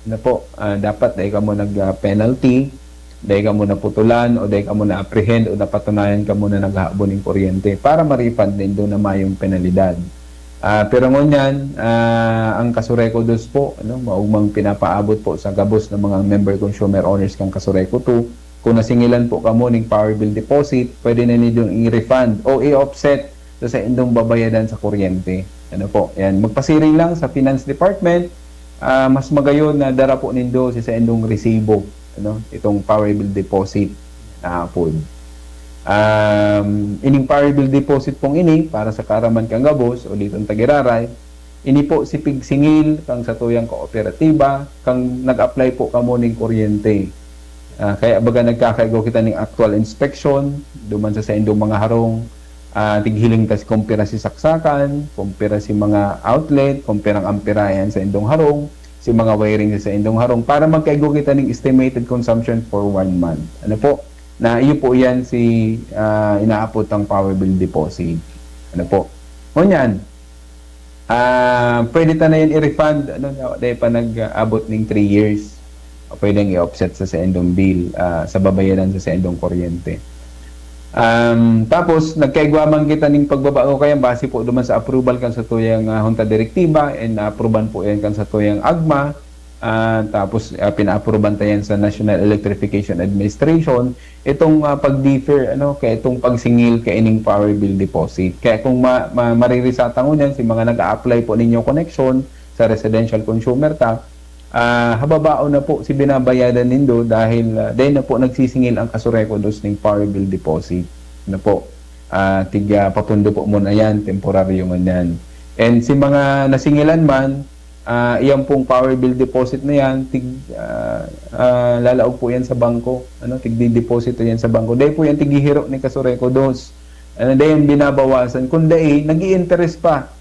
Ano po, ah, dapat dai kamo nag, ah, penalty, dai kamo naputulan, o dai kamo na-apprehend, o napatunayan kamo na naghahabon ning kuryente para ma-refund nindo na mayong penalidad. Ah, pero ngunyan, ah, ang Kasureco dos po, ano, maugmang pinapaabot po sa gabos ng mga member consumer owners kang Kasureco two, kung nasingilan po kamo ning power bill deposit, pwede na nindong i-refund o i-offset sa saindong babayadan sa kuryente. Ano po? Yan. Magpasiring lang sa Finance Department. Ah, mas magayon na dara po nindo sa saindong resibo, ano, itong power bill deposit na apod. Um, ining power bill deposit pong ini, para sa kaaraman kang gabos o ditong tagiraray, ini po si pigsingil kang satuyang kooperatiba, kang nag-apply po kamo ning kuryente. Ah, kaya baga nagkakaigo kita ning actual inspection, duman sa saindong mga harong, ah, tighiling ta si kumpira si saksakan, kumpira si mga outlet, kumpirang amperayan sa indong harong, si mga wiring sa indong harong, para magkaigo kita ning estimated consumption for one month. Ano po? Na iyo po yan si, ah, inaapot ang power bill deposit. Ano po? Ngunyan, ah, pwede ta na yan i-refund, ano, na, dahil pa nag-abot ning three years. Pwedeng i-offset sa saindong bill, ah, sa babayaran sa saindong kuryente. Um, tapos, nagkaigwa man kita ning pagbabago kaya base po duman sa approval kan satuyang, ah, Junta Direktiba, and na-approvean po yan kan satuyang AGMA. Ah, tapos, ah, pina-approvean ta yan sa National Electrification Administration. Itong, ah, pag-defer, ano, kaya itong pagsingil kaining power bill deposit. Kaya kung ma-, ma-, maririsata ngunyan, si mga nag-a-apply po ninyo connection sa residential consumer ta, Ah, hababaon na po si binabayadan nindo dahil, ah, dai na po nagsisingil ang Casureco dos ning power bill deposit. Ano po? Ah, tig, ah, papundo po muna yan, temporaryo man yan. And si mga nasingilan man, ah, iyan pong power bill deposit na yan, tig, ah, ah, lalaog po yan sa bangko. Ano, tigdideposito yan sa bangko. Dai po yan tighihiro ni Casureco dos. Ano, dai yan binabawasan. Kung dai, nag-i-interest pa.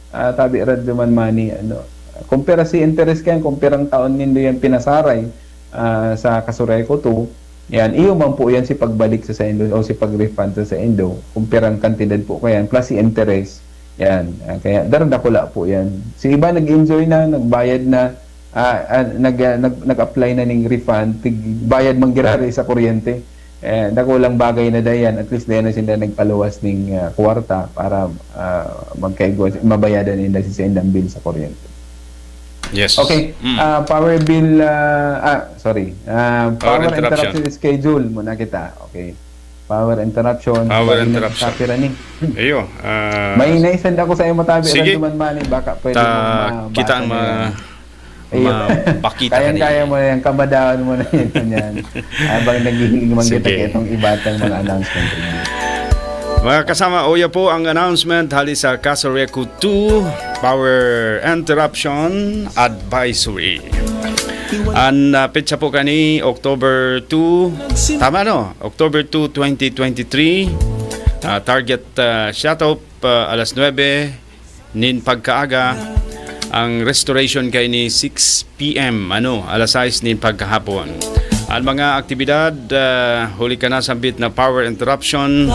Ah, tabi radyo man money, ano. Kumpara si interest kayan, kumpirang taon nindo yan pinasaray, ah, sa Casureco two, yan, iyo man po yan si pagbalik sa saindo o si pag-refund sa saindo, kumpirang kantidad po kayan, plus si interest, yan. Ah, kaya daradakula po yan. Si iba nag-enjoy na, nagbayad na, ah, ah, nag, ah, nag, nag-apply na ning refund, tig, bayad man girari sa kuryente. Eh, dakulang bagay na dayan, at least dayan na sinda nagpaluwas ning, ah, kwarta para, ah, magkaigwa, mabayadan ninda si saindang bill sa kuryente. Yes. Okay, Mm. ah, power bill, ah, ah, sorry, ah, Power power interruption. interruption schedule muna kita. Okay. Power interruption. Power Bali na interruption. sa pira ni. Iyo, ah, May naisend ako sa imo tabi, Sige. Radyo Man Money, baka pwede Ta-, mo mabasa kita ang na mga, yan. Ayun. mabakita Kayang-kaya kanina. mo na yan, kamadawan mo na yan. Yan. Habang naghihingimang kita Sige. Kaitong iba tang mga announcement. Mga kasama, uya po ang announcement hali sa Casureco two Power Interruption Advisory. Ang, ah, petsa po kani October two, tama no? October two, twenty twenty-three. Ah, target, ah, shut off, ah, alas nuebe nin pagkaaga, ang restoration kay ni six p m, ano, alas sais nin pagkahapon. Ang mga aktibidad, ah, huli ka na sambit na power interruption,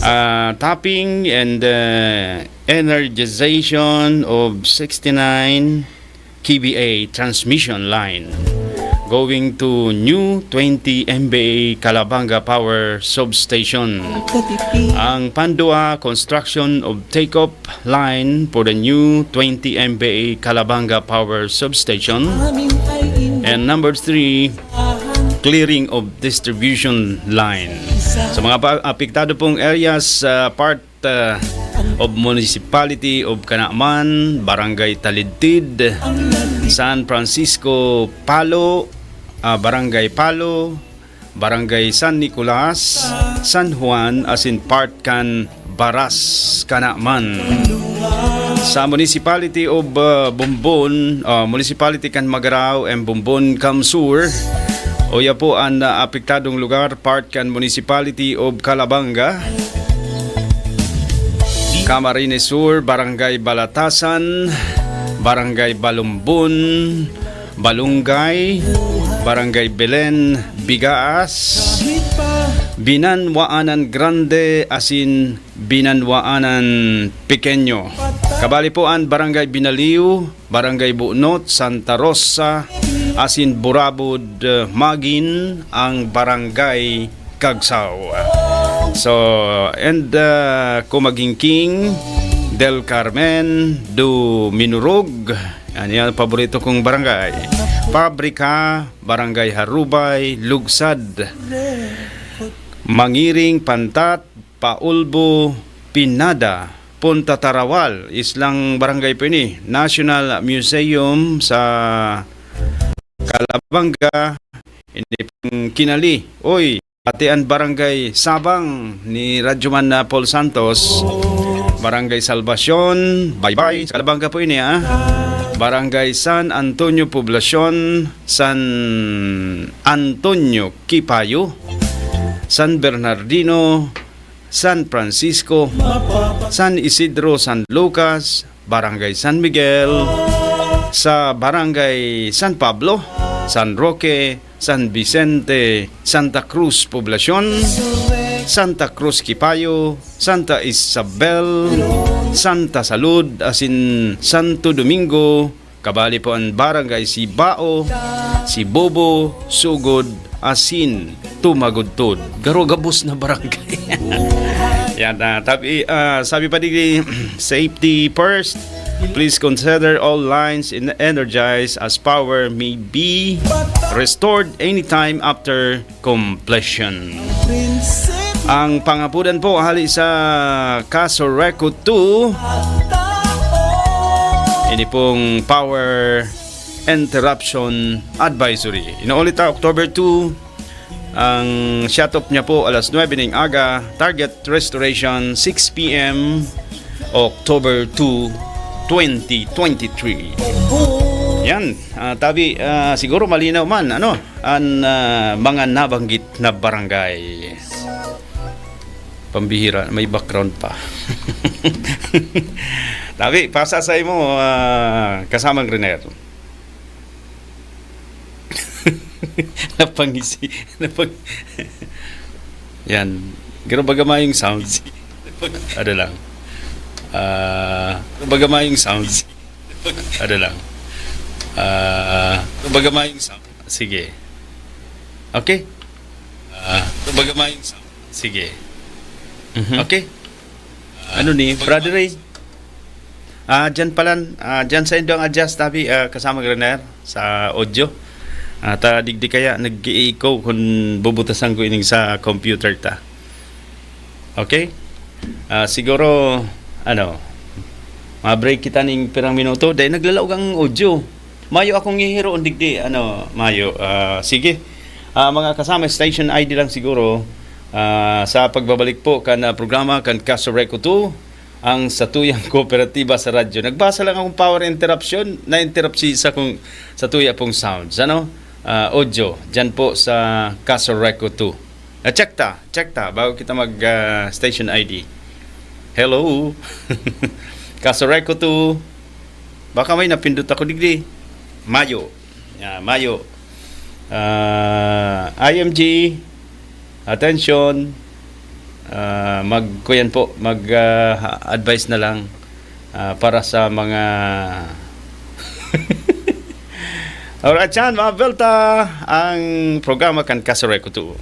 ah, tapping and, ah, energization of sixty-nine K V A transmission line going to new twenty M V A Calabanga Power Substation. Ang pandua, construction of take-off line for the new twenty M V A Calabanga Power Substation. And number three, clearing of distribution line. Sa mga pa- apektado pong areas, ah, part, ah, of Municipality of Canaman, Barangay Talidtid, San Francisco, Palo, ah, Barangay Palo, Barangay San Nicolas, San Juan, asin part kan Baras, Canaman. Sa Municipality of, ah, Bombon, ah, Municipality kan Magarao and Bombon, Camsur, uya po ang, ah, apektadong lugar, part kan Municipality of Calabanga, Camarines Sur, Barangay Balatasan, Barangay Balumbon, Balungay, Barangay Belen, Bigaas, Binanwaanan Grande, asin Binanwaanan Pequeño. Kabali po ang Barangay Binaliw, Barangay Bunot, Santa Rosa, asin Burabod, eh, magin ang Barangay Kagsaw. So, and, uh, Kumagingking, Del Carmen, do Minurog. Yan, yan, paborito kong barangay. Pabrika, Barangay Harubay, Lugsad, Mangiring, Pantat, Paulbo, Pinada, Punta Tarawal, islang barangay po ini. National Museum sa Calabanga, ini pong Kinali. Oy, pati ang Barangay Sabang ni Radyoman na Paul Santos, Barangay Salvacion, Baybay, sa Calabanga po ini, ah. Barangay San Antonio Poblacion, San Antonio Kipayo, San Bernardino, San Francisco, San Isidro, San Lucas, Barangay San Miguel, sa Barangay San Pablo, San Roque, San Vicente, Santa Cruz Poblacion, Santa Cruz Kipayo, Santa Isabel, Santa Salud, asin Santo Domingo, kabali po ang Barangay Sibao, Sibobo, Sugod, asin Tumagudtod. Garo gabos na barangay. Yan, ah, tabi, ah, sabi pa digdi, safety first. Please consider all lines in energized as power may be restored anytime after completion. Ang pangapudan po hali sa Casureco two, ini pong power Interruption Advisory. Inuulit ta, October two, ang shut off niya po alas nuebe ning aga, target restoration six P M, October two, twenty twenty-three. Yan, ah, tabi, ah, siguro malinaw man, ano, an, ah, mga nabanggit na barangay. Pambihira, may background pa. Tabi, pasa sa imo, ah, kasamang Riner. Napangisi. Napang-, yan. Pero baga mayong sound. Ano lang. Ah, baga mayong sound. Ano lang. Ah, baga mayong sound. Sige. Okay? Ah, baga mayong sound. Sige. Mhm. Okay? Ano ni, Brother Ray? Ah, dyan pala, ah, dyan sa indong adjust, tabi, ah, kasama Graner, sa audio. Ah, ta digdi kaya nag-echo kun bubutasan ko ining sa computer ta. Okay? Ah, siguro, ano, ma-break kita ning pirang minuto. Dahil naglalaog ang audio. Mayo akong hihiroon digdi, ano, mayo. Ah, sige. Ah, mga kasama, station I D lang siguro. Ah, sa pagbabalik po kan, ah, programa kan Kaso Reco two, ang satuyang kooperatiba sa radyo. Nagbasa lang akong power interruption, na-interrupt si sa kung satuya pong sounds, ano? Ah, audio, dyan po sa Kaso Reco two. Ah, check ta, check ta, bago kita mag, ah, station I D. Hello? Kaso Reco two, baka may napindot ako digdi. Mayo. Yeah, mayo. Ah, I M G, attention. Ah, mag, kuyan po, mag, ah, advice na lang, ah, para sa mga Alright, yan, mga Belta, ang programa kan Kaso Reco two.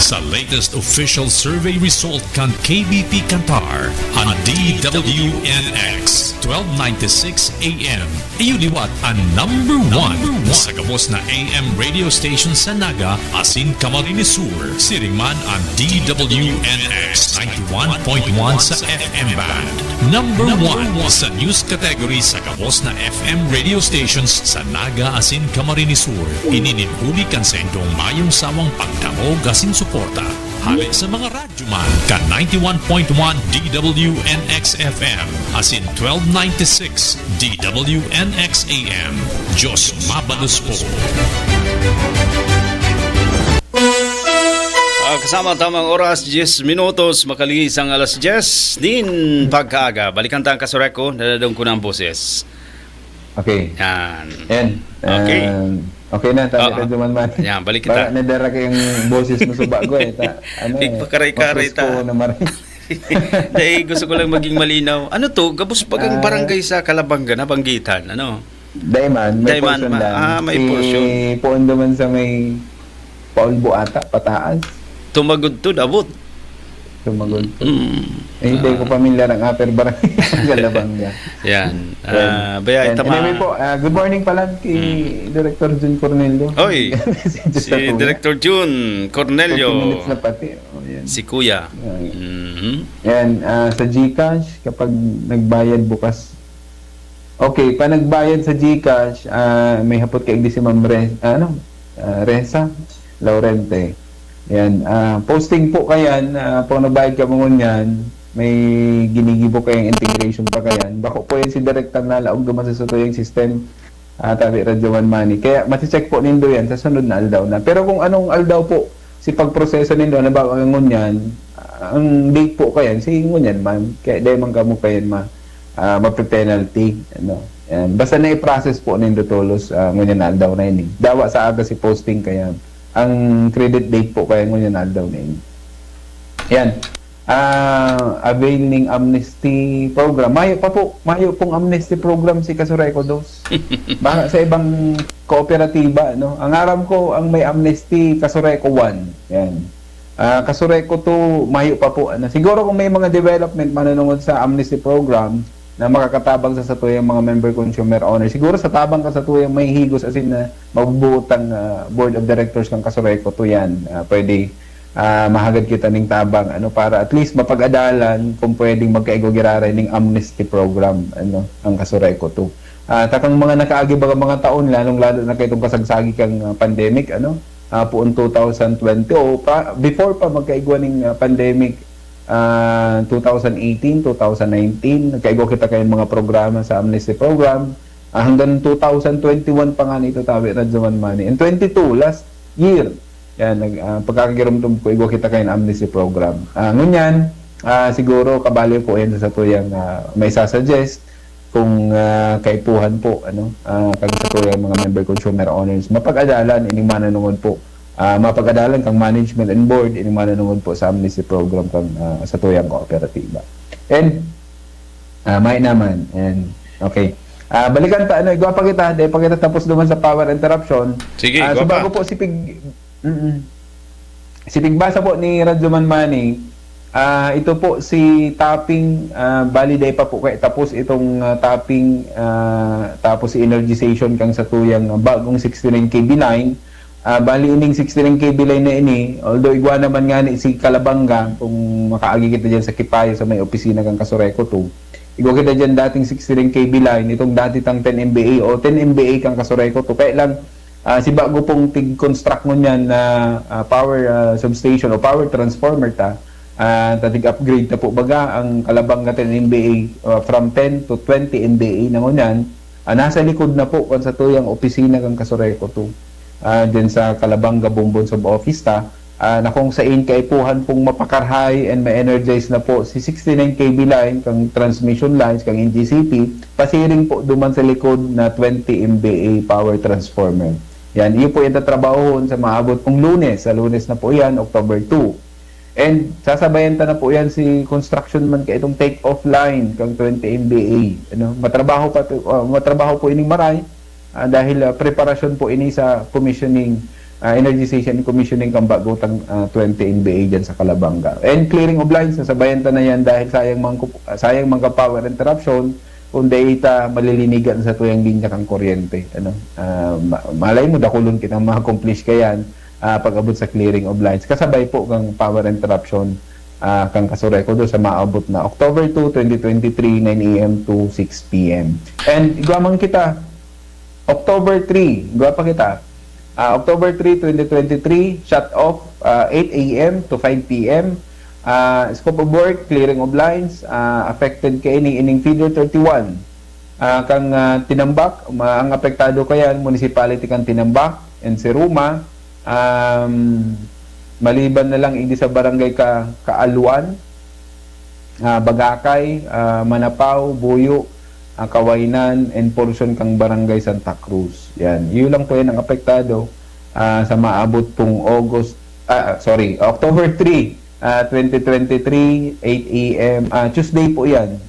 Sa latest official survey result kan K B P Qatar, an D W N X twelve ninety-six A M iyo liwat an number one sa gabos na A M radio station sa Naga asin Camarines Sur. Siring man an D W N X ninety-one point one sa F M band. Number one sa news category sa gabos na F M radio stations sa Naga asin Camarines Sur. Ini nin huli kan saindong mayong sawang pagdangog asin suporta hale sa mga radyoman kan ninety-one point one D W N X F M asin twelve ninety-six D W N X A M. Diyos mabalos po. Ah, kasama tamang oras, diyes minutos, makalihis ang alas diyes nin pagkaaga. Balikan ta ang Kaso Reco, nadadong ko na ang boses. Okay. Yan. Yan. Okay. Um, okay na, tayo Oo. Radyo Man Man. Yan, balik kita. Para nadara kayong boses mo sa bago eh. Ta, ano eh, Igpakaray-karay ta. Papresko na marin. Dahil gusto ko lang maging malinaw. Ano to? Gabos bagang Ah. barangay sa Calabanga, nabanggitan. Ano? Daiman, may Daiman portion ma-, lang. ah, may Si portion. Pondo man sa may Paulbo ata, pataas. Tumagod to, abot. Tumagod to. Mm. Eh, hindi ko Ah. pamilyar ang upper barangay sa Calabanga. Yan. Yan. Ah, baya Yan. ita ma- Anyway po, ah, good morning pala kay Mm. Director Jun Cornelio. Oy, Message si sa Kuya. Director Jun Cornelio. Thirty minutes na pati. Oh, yan. Si Kuya. Yan. Mhm. Yan, ah, sa GCash, kapag nagbayad bukas, okay, pa nagbayad sa GCash, ah, may hapot kaigdi si Ma'am Re-, ano, ah, Reza Laurente. Yan, ah, posting po kayan, ah, kung nagbayad ka mo ngunyan, may ginigibo kayang integration pa kayan. Bako po yan si Direk Tan nalaog duman sa satuyang system. Ah, tabi Radyo One Money. Kaya mati-check po nindo yan sa sunod na aldaw na. Pero kung anong aldaw po si pagproseso nindo, halimbawa, ngunyan, ang date po kayan, si ngunyan man. Kaya di man kamo kayan ma-, ah, mape-penalty, ano. Yan. Basta na i-process po nindo tolos, ah, ngunyan na aldaw na ini. Dawa sa aga si posting kayan. Ang credit date po kayan ngunyan na aldaw na ini. Yan. Ah, avail ning amnesty program. Mayo pa po, mayo pong amnesty program si Kasureco dos. Baka sa ibang kooperatiba, no? Ang aram ko, ang may amnesty, Kasureco one. Yan. Ah, Kasureco two, mayo pa po. Ano, siguro kung may mga development manunungod sa amnesty program na makakatabang sa satuyang mga member consumer owner, siguro sa tabang ka satuyang may higos asin na mabubuot ang, ah, board of directors ng Kasureco two yan. Ah, pwede ah, mahagad kita ning tabang, ano, para at least mapag-adalan kung pwedeng magkaigwa giraray ning amnesty program, ano, ang Kasureco two. Ah, takang mga nakaagi baga mga taon, lalong-lalo na kaitong kasagsagi kang, ah, pandemic, ano? Ah, poon two thousand twenty o pa, before pa magkaigwa ning, ah, pandemic, ah, two thousand eighteen, two thousand nineteen, nagkaigwa kita kayong mga programa sa amnesty program. Ah, hanggang two thousand twenty-one pa nga nito, tabi, Radyo Man Money. And twenty-two, last year, yan, nag, ah, pagkakagirumdom ko, igwa kita kayan amnesty program. Ah, ngunyan, ah, siguro kabali po yan sa tuyang, ah, may sasuggest kung, ah, kaipuhan po, ano, ah, kag sa tuyang mga member consumer owners, mapag-adalan, ining mananungod po. Ah, mapag-adalan kang management and board, ining mananungod po sa amnesty program kang, ah, sa tuyang kooperatiba. And, ah, may naman. And, okay. Ah, balikan ta, ano, igwa pa kita, dahil pa kita tapos duman sa power interruption. Sige, Ah, igwa so pa. bago po si Pig, mm, si Pigbasa po ni Radyo Man Money, ah, ito po si tapping, ah, bali day pa po kay tapos itong, ah, tapping, ah, tapos si energization kang sa tuyang, ah, bagong sixty-nine K V line. Ah, bali ining sixty-nine K V line na ini, although igwa naman nga ni si Calabanga, kung makaagi kita dyan sa Kipayo sa may opisina kang Kasureco two. Igwa kita dyan dating sixty-nine K V line, itong dati tang ten M V A o ten M V A kang Kasureco two. Kaya lang, ah, si bago pong tig-construct ngunyan na, ah, power, ah, substation o power transformer ta, ah, tatig-upgrade ta po baga ang Calabanga ten M V A, ah, from ten to twenty M V A na ngunyan. Ah, nasa likod na po kan sa tuyang opisina kan Kasureco two. Ah, dyan sa Calabanga Bombon Sub-Office ta, ah, na kung sain kaipuhan pong mapakarhay and ma-energize na po si sixty-nine K V line, kang transmission lines, kang N G C P, pasiring po duman sa likod na twenty M V A power transformer. Yan, iyo po yung tatrabahon sa maabot pong Lunes. Sa Lunes na po yan, October two. And sasabayan ta na po yan si construction man ka itong take-off line kang twenty M V A. Ano, matrabaho pa to, ah, matrabaho po ining maray, ah, dahil, ah, preparasyon po ini sa commissioning, ah, energization and commissioning kang bago tang, ah, twenty M V A dyan sa Calabanga. And clearing of lines, sasabayan ta na yan dahil sayang man, sayang man ka power interruption, kung dai ta malilinigan sa tuyang linya kang kuryente. Ano? Ah, ma- malay mo, dakulon kitang ma-accomplish kayan, ah, pag-abot sa clearing of lines. Kasabay po kang power interruption, ah, kang Kasureco do sa maabot na October two, twenty twenty-three, nine A M to six P M. And igwa man kita, October three, igwa pa kita. Ah, October three, twenty twenty-three, shut off, ah, eight A M to five P M. Ah, scope of work, clearing of lines, ah, affected kaini ining feeder thirty-one. Ah, kang, ah, Tinambac, ma- ang apektado kayan, municipality kang Tinambac and Siruma. Um, maliban na lang igdi sa barangay ka Kaaluan, ah, Bagakay, ah, Manapao, Buyo, ah, Kawaynan, and portion kang Barangay Santa Cruz. Yan. Iyo lang po yan ang apektado, ah, sa maabot pong August, ah, sorry, October three, ah, twenty twenty-three, eight A M, ah, Tuesday po yan.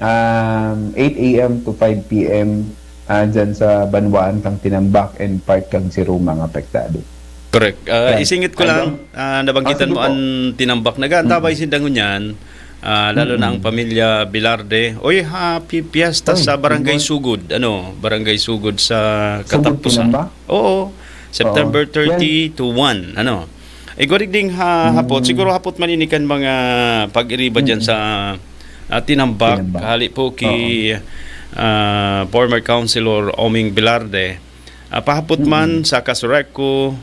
Um, eight A M to five P M, ah, dyan sa banwaan kang Tinambac and part kang Siruma ang apektado. Correct. Ah, Yan. isingit ko Ay, lang, bang- ah, nabanggitan Ah, sige mo po. ang Tinambac. Nag-aantabay sinda ngunyan, ah, lalo na ang pamilya Bilarde. Oy, happy fiesta Oy, sa Barangay good Sugod. Ano, Barangay Sugod sa Sugod, katapusan. Tinambac? Oo. September Oo. thirty to one. Ano? Igwarig ding ha, hapot. Siguro hapot man ini kan mga pag-iriba dyan sa, ah, Tinambac. Tinambac. Hali po ki, ah, former Councilor Oming Bilarde. Ah, pahapot man sa Kasureco,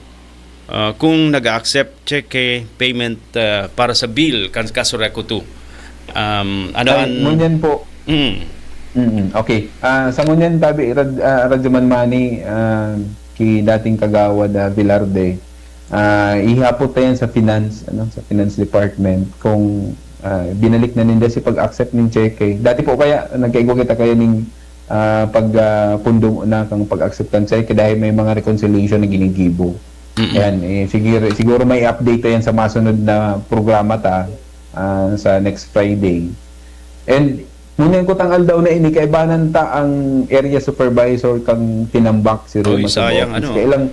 ah, kung nag-accept cheque payment, ah, para sa bill kan Kasureco two. Um, ano Ay, an- ngunyan po. Mm. Mm, okay. Ah, sa ngunyan, tabi, Rad, ah, Radyo Man Money, ah, ki dating kagawad, ah, Velarde, ah, ihapot ta yan sa finance, ano, sa finance department kung, ah, binalik na ninda si pag-accept ning cheque. Dati po kaya, nagkaigwa kita kaya ning, ah, pag, ah, pundo na kang pag-accept ng cheque dahil may mga reconciliation na ginigibo. Mm-mm. Yan, eh, siguro, siguro may update ta yan sa masunod na programa ta, ah, sa next Friday. And ngunyan kutang aldaw na ini, kaibanan ta ang area supervisor kang Tinambac, si Oy, Roma sa sayang, office. Ano? Kaya lang,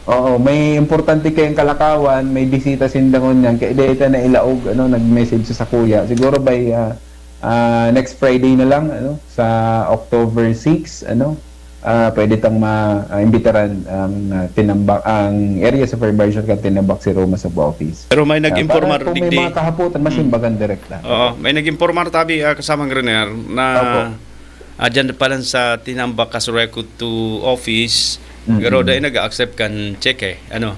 oo, may importante kayong kalakawan, may bisita sinda ngunyan, kaya dahil ta na ilaog, ano, nag-message sa kuya. Siguro by, ah, ah, next Friday na lang, ano, sa October six, ano, ah, pwede tang ma-, ah, imbitaran ang, ah, Tinambac, ang area supervisor kang Tinambac, si Roma sa office. Pero may Ah, nag-informar para kung may digdi. Mga kahapotan, masimbagan direkta. Oo, may nag-informar tabi, ah, kasamang Renier, na Opo. Ah, dyan pa lang sa Tinambak, Casureco two office, pero Mm. dai nag-accept kan cheque, ano.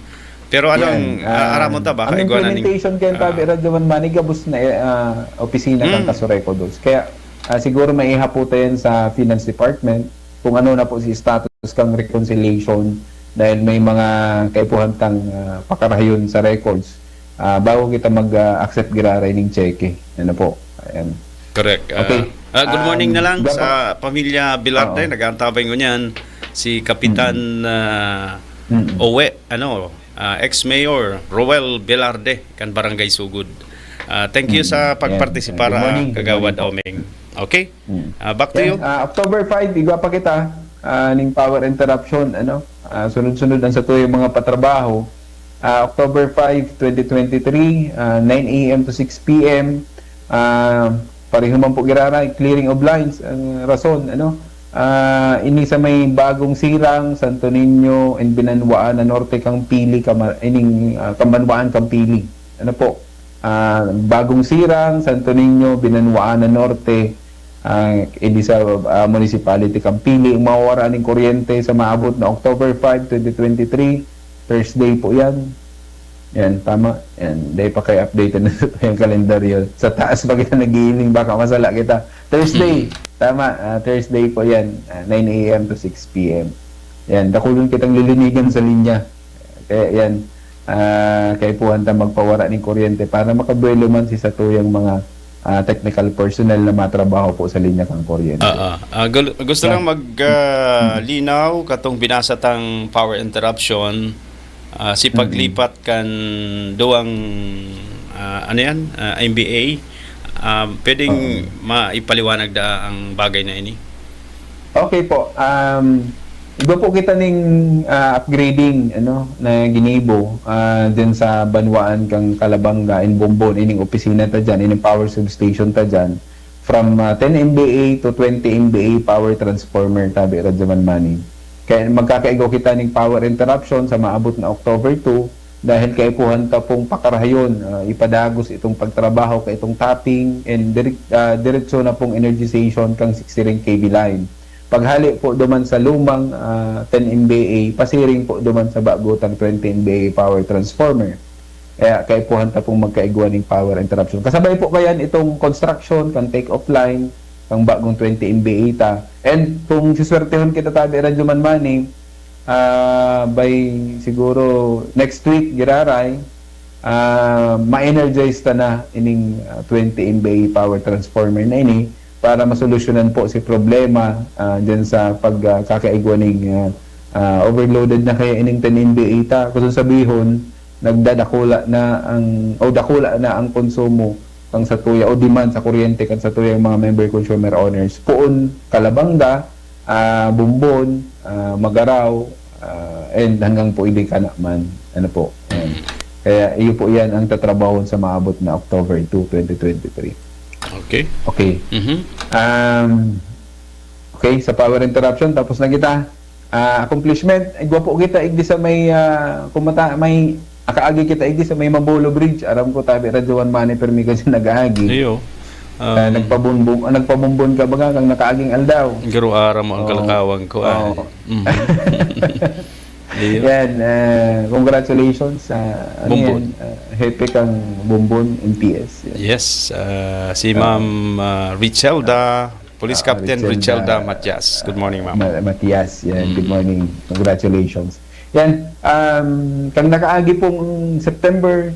Pero anong, Yan, ah, ah, aramon ta ba? ang Kaigwa na ning, implementation kayan, ah, tabi Radyo Man Manny, gabos na, eh, ah, opisina kan Mm. Casureco dos. Kaya, ah, siguro maihapo ta yan sa Finance Department kung ano na po si status kang reconciliation dahil may mga kaipuhan tang, ah, pakarahayon sa records, ah, bago kita mag, ah, accept giraray ning cheque. Ano po? Ayan. Correct. Ah, Okay. ah, good morning Um, na lang gapa- sa pamilya Velarde, Oo. nag-aantabay ngunyan si Kapitan, ah, Mm. Owe, ano, ah, ex-mayor Roel Velarde kan Barangay Sugod. Ah, thank you Mm. sa Yan. pagpartisipar, Good ah, morning. Good Kagawad morning po. Omeng. Okay? Mm. Ah, back to Yan, you. ah, October five, igwa pa kita, ah, ning power interruption, ano? Ah, sunod-sunod ang satuyang mga patrabaho. Ah, October five, twenty twenty-three, ah, nine a m to six p m. Ah, pareho man po giraray, clearing of lines. Ang rason, ano? Ah, ini sa may Bagong Sirang, Santo Niño, and Binanwaan na Norte, Campili, Kama-, ining, ah, Kambanwaan, Campili. Ano po? Ah, Bagong Sirang, Santo Niño, Binanwaan na Norte, ah, ini sa, ah, Municipality Campili, ang mawawara ning kuryente sa maabot na October five, twenty twenty-three, Thursday po yan. Yan, tama. Yan, dahil pa kayo updated na sa yung kalendaryo. Sa taas pa kita nag-iiling, baka masala kita. Thursday, tama, ah, Thursday po yan, ah, nine a m to six p m. Yan, dakulon kitang lilinigan sa linya. Kaya yan, ah, kaipuhan ta magpawara ning kuryente para makabuelo man si satuyang mga, ah, technical personnel na matrabaho po sa linya kang kuryente. Ah, ah. Ah, gal-, gusto Yeah. lang mag, ah, linaw katong binasa tang power interruption, ah, si Mm. paglipat kan duwang, ah, ano yan, ah, M B A, ah, pwedeng Oo. maipaliwanag da ang bagay na ini? Okay po. Um, iba po kita ning, ah, upgrading, ano, na ginibo, ah, dyan sa banwaan kang Calabanga and Bombon, ining opisina ta dyan, ining power substation ta dyan, from, ah, ten M V A to twenty M V A power transformer, tabi Radyo Man Manny. Kaya magkakaigwa kita ning power interruption sa maabot na October two, dahil kaipuhan ta pong pakarahayon, ah, ipadagos itong pagtrabaho ka itong tapping and direk-, ah, diretso na pong energization kang sixty-ring K V line. Paghali po duman sa lumang, ah, ten M V A, pasiring po duman sa bagutang twenty M V A power transformer. Kaya kaipuhan ta pong magkaigwa ning power interruption. Kasabay po kayan itong construction, kang take-off line, kang bagong twenty M V A ta. And kung siswertehon kita, tabi Radyo Man Manny, ah, by siguro next week, giraray, ah, ma-energize ta na ining, ah, twenty M V A power transformer na ini para masolusyonan po si problema, ah, dyan sa pag, ah, kakaigwa ning, ah, ah, overloaded na kaya ining ten M V A ta. Kung sabihon, nagdadakula na ang, o dakula na ang konsumo kang satuya o demand sa kuryente kan satuyang mga member consumer owners. Poon Calabanga, ah, Bombon, ah, Magarao, ah, and hanggang po Ilikana man. Ano po? Ayan. Kaya iyo po yan ang tatrabahon sa maabot na October two, twenty twenty-three. Okay. Okay. Mhm. Um, okay, sa power interruption, tapos na kita. Ah, accomplishment, igwa po kita igdi sa may, ah, kumata, may, akaagi kita igdi sa may Mabolo Bridge. Aram ko, tabi Radyo Man Manny, permi ka siya nag-aagi. Iyo. Ah, Um, nagpabunbon, ah, nagpabunbon ka baga kang nakaaging aldaw. Garo aram ang Oo. kalakawan ko, ah. Oo. Mhm. Iyo. Yan, ah, congratulations sa, ano Bumbon. yan, ah, hepe kang Bumbon, M P S. Yan. Yes, ah, si Ah. Ma'am, ah, Richelda, Police Ah, Captain Richelda. Richelda Matias. Good morning, ma'am. Ma-, Matias, yan. Good Mm. morning. Congratulations. Yan, um, kang nakaagi pong September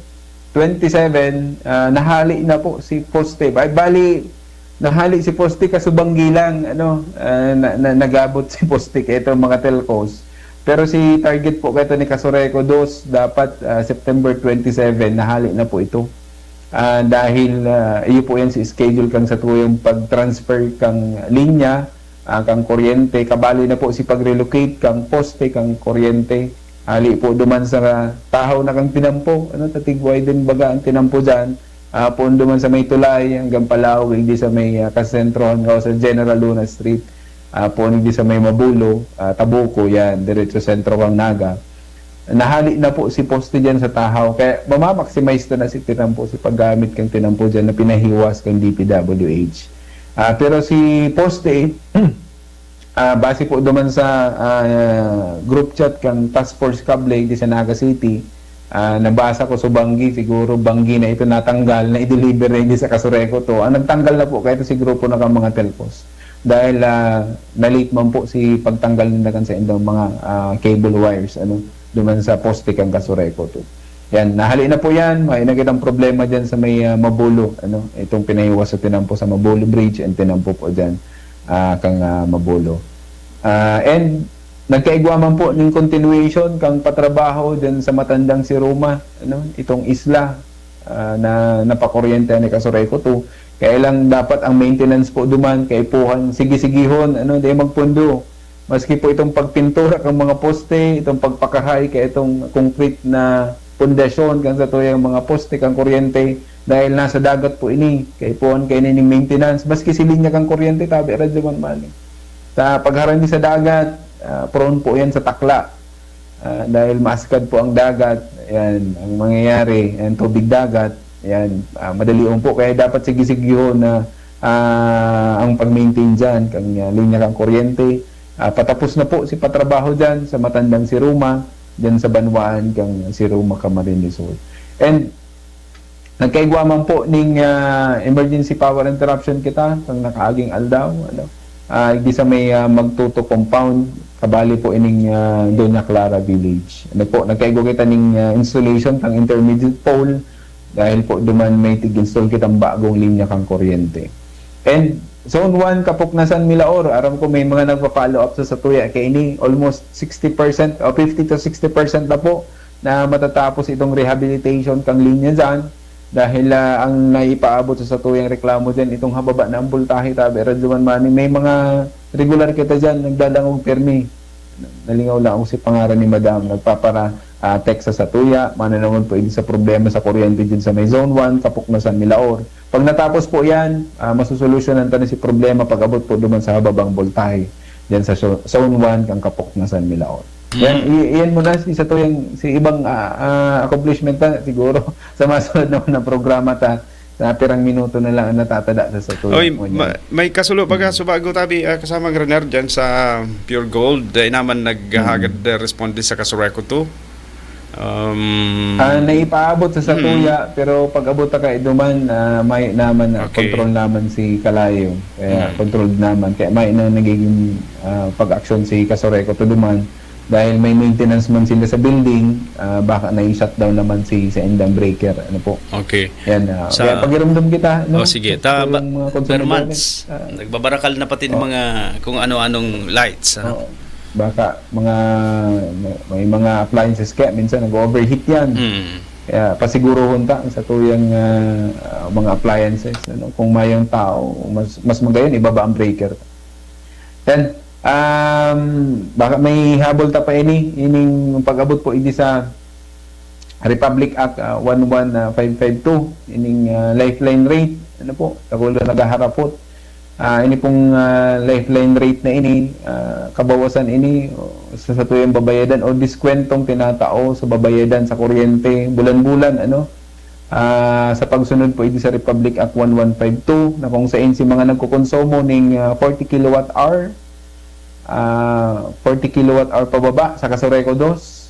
twenty-seven, ah, nahali na po si poste. Ay, bali, nahali si poste kasubang gilang, ano, ah, na, na, nagabot si poste kay itong mga telcos. Pero si target po kay ito ni Casureco dos, dapat, ah, September twenty-seven, nahali na po ito. Ah, dahil, ah, iyo po yan si schedule kang satuyang pag-transfer kang linya, ah, kang kuryente, kabali na po si pag-relocate kang poste, kang kuryente. Hali po duman sa tahaw na kang tinampo, ano, tatigway din baga ang tinampo dyan. Ah, poon duman sa may tulay, hanggang palaog, hindi sa may, ah, kasentrohan ka sa General Luna Street. Ah, poon hindi sa may Mabulo, ah, Tabuco, yan, diretso sentro kang Naga. Nahali na po si poste dyan sa tahaw. Kaya mamamaximize na, na si tinampo, si paggamit kang tinampo dyan na pinahiwas kang D P W H. Ah, pero si poste, ah, base po duman sa, ah, group chat kan Task Force Cable di sa Naga City, ah, nabasa ko sa banggi, siguro banggi na ito natanggal, na i-deliver na hindi sa Kasureco to. Ang nagtanggal na po kaya ito si grupo na kan mga telcos. Dahil, ah, na-late man po si pagtanggal nila kan sa indang mga, ah, cable wires, ano, duman sa poste kan Kasureco to. Yan, nahali na po yan. May nakitang problema dyan sa may, ah, Mabolo, ano, itong pinahiwas sa tinampo sa Mabolo Bridge and tinampo po dyan, ah, kang, ah, Mabolo. Ah, and nagkaigwa man po ning continuation kang patrabaho dyan sa Matandang si Roma, ano, itong isla, ah, na napakuryente ni Kasureco to. Kaya lang dapat ang maintenance po duman, kaipuhan, sige-sigihon, ano, di magpundo. Maski po itong pagpintura kan mga poste, itong pagpakahay kaya itong concrete na pundasyon kan satuyang mga poste kan kuryente, dahil nasa dagat po ini, kaipuhan kaini ning maintenance. Maski si linya kan kuryente, tabi, Radyo Man Mani. Sa pagharani sa dagat, ah, prone po yan sa takla. Ah, dahil maaskad po ang dagat, yan, ang mangyayari, yan, tubig dagat, yan, ah, madali po. Kaya dapat sige-sigihon na, ah, ang pag-maintain dyan, kan, ah, linya kan kuryente. Ah, patapos na po si patrabaho dyan sa Matandang si Roma, dyan sa banwaan kan si Roma, Camarines Sur. And nagkaigwa man po ning, ah, emergency power interruption kita, kan nakaaging aldaw, ano, ah, igdi sa may, ah, Magtuto compound, kabali po ining, ah, Doña Clara Village. Ano po, nagkaigwa kita ning, ah, installation kan intermediate pole, dahil po duman may tig-install kitang bagong linya kan kuryente. And Zone one, Kapuknasan, Milaor, aram ko may mga nagpa-follow up sa satuya kaini, almost sixty percent o fifty to sixty percent na po na matatapos itong rehabilitation kan linya dyan, dahil, ah, ang naipaabot sa satuyang reklamo dyan, itong hababa na ang voltahe, tabi, Radyo Man Mani, may mga regular kita dyan, nagdadangog permi. Nalingaw lang ako si pangaran ni Madam, nagpapara, ah, text sa satuya, mananangod po sa problema sa kuryente dyan sa may Zone one, Kapuknasan, Milaor. Pag natapos po yan, ah, masusolusyonan ta na si problema pag-abot po duman sa hababang voltahe, dyan sa so-, Zone one, kan Kapuknasan, Milaor. Yan, Mm. i-, iyan muna si satuyang, si ibang, ah, ah, accomplishment ta, siguro, sa masunod naman na programa ta, na pirang minuto na lang ang natatada sa satuya. Oy, Ngunyan. Ma-, may kasulo pa ka, Mm. subago tabi, ah, kasamang Rener dyan sa Pure Gold, dahil naman naghahagad, Mm. ah, responde sa Kasureco to. Um, Ah, naipaabot sa Mm. satuya, pero pag-abot ta kay duman, ah, may naman, ah, Okay. control naman si Kalayo. Kaya Mm. controlled naman. Kaya may na nagiging, ah, pag-aksyon si Kasureco to duman. Dahil may maintenance man sila sa building, ah, baka na-shutdown naman si, sa indang breaker. Ano po? Okay. Yan, ah, Sa kaya pagirumdum kita, no? Oh, sige. Sa Ta-, mga konsumidores, Bermans, ah, nagbabarakal na pati ng Oh. mga kung ano-anong lights, ano? Oo. Baka mga, may, may mga appliances kaya minsan nag-overheat yan. Mm. Kaya pasiguruhon ta ang satuyang, ah, ah, mga appliances, ano? Kung mayong tao, mas, mas magayon, ibaba ang breaker. Then, um, baka may habol ta pa ini, ining pag-abot po idi sa Republic Act, ah, one one five five two, ining, ah, lifeline rate. Ano po? Tagulo naghaharapot. Ah, ini pong, ah, lifeline rate na ini, ah, kabawasan ini, o, sa satuyang babayadan o diskwentong tinatao sa babayadan sa kuryente, bulan-bulan, ano? Ah, sa pagsunod po idi sa Republic Act one one five two, na kung sain si mga nagkokonsumo ning, ah, forty kilowatt hour, ah, forty kilowatt hour pababa sa Kasureco dos,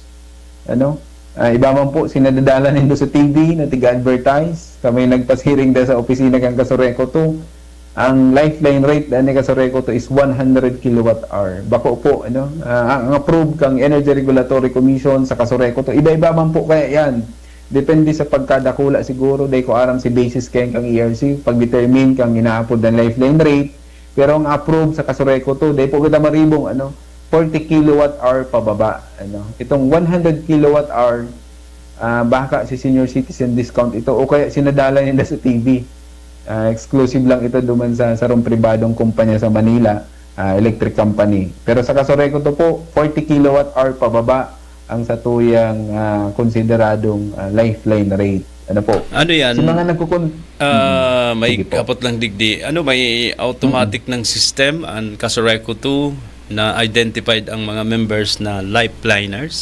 ano? Ah, iba man po, sinadadala nindo sa T V na tiga-advertise. Kami nagpasiring da sa opisina kan Kasureco two. Ang lifeline rate na ni Kasureco two is one hundred kilowatt hour. Bako po, ano? Ah, ang approve kang Energy Regulatory Commission sa Kasureco two. Iba-iba man po kaya yan. Depende sa pagkadakula siguro. Dai ko aram si basis kaya kang E R C, pag-determine kang inaapod na lifeline rate. Pero ang approve sa Kasureco two, dai po kita maribong, ano, forty kilowatt hour pababa, ano. Itong one hundred kilowatt hour, ah, baka si senior citizen discount ito o kaya sinadala nila sa T V. Ah, exclusive lang ito duman sa sarong pribadong kumpanya sa Manila, ah, electric company. Pero sa Kasureco two po, forty kilowatt hour pababa ang satuyang, ah, konsideradong, ah, lifeline rate. Ano po? Ano yan? Sa mga nagkukon-, Ah, Mm. may Sige po. kapot lang digdi. Ano, may automatic Mm. ng system ang Kasureco two na identified ang mga members na lifeliners?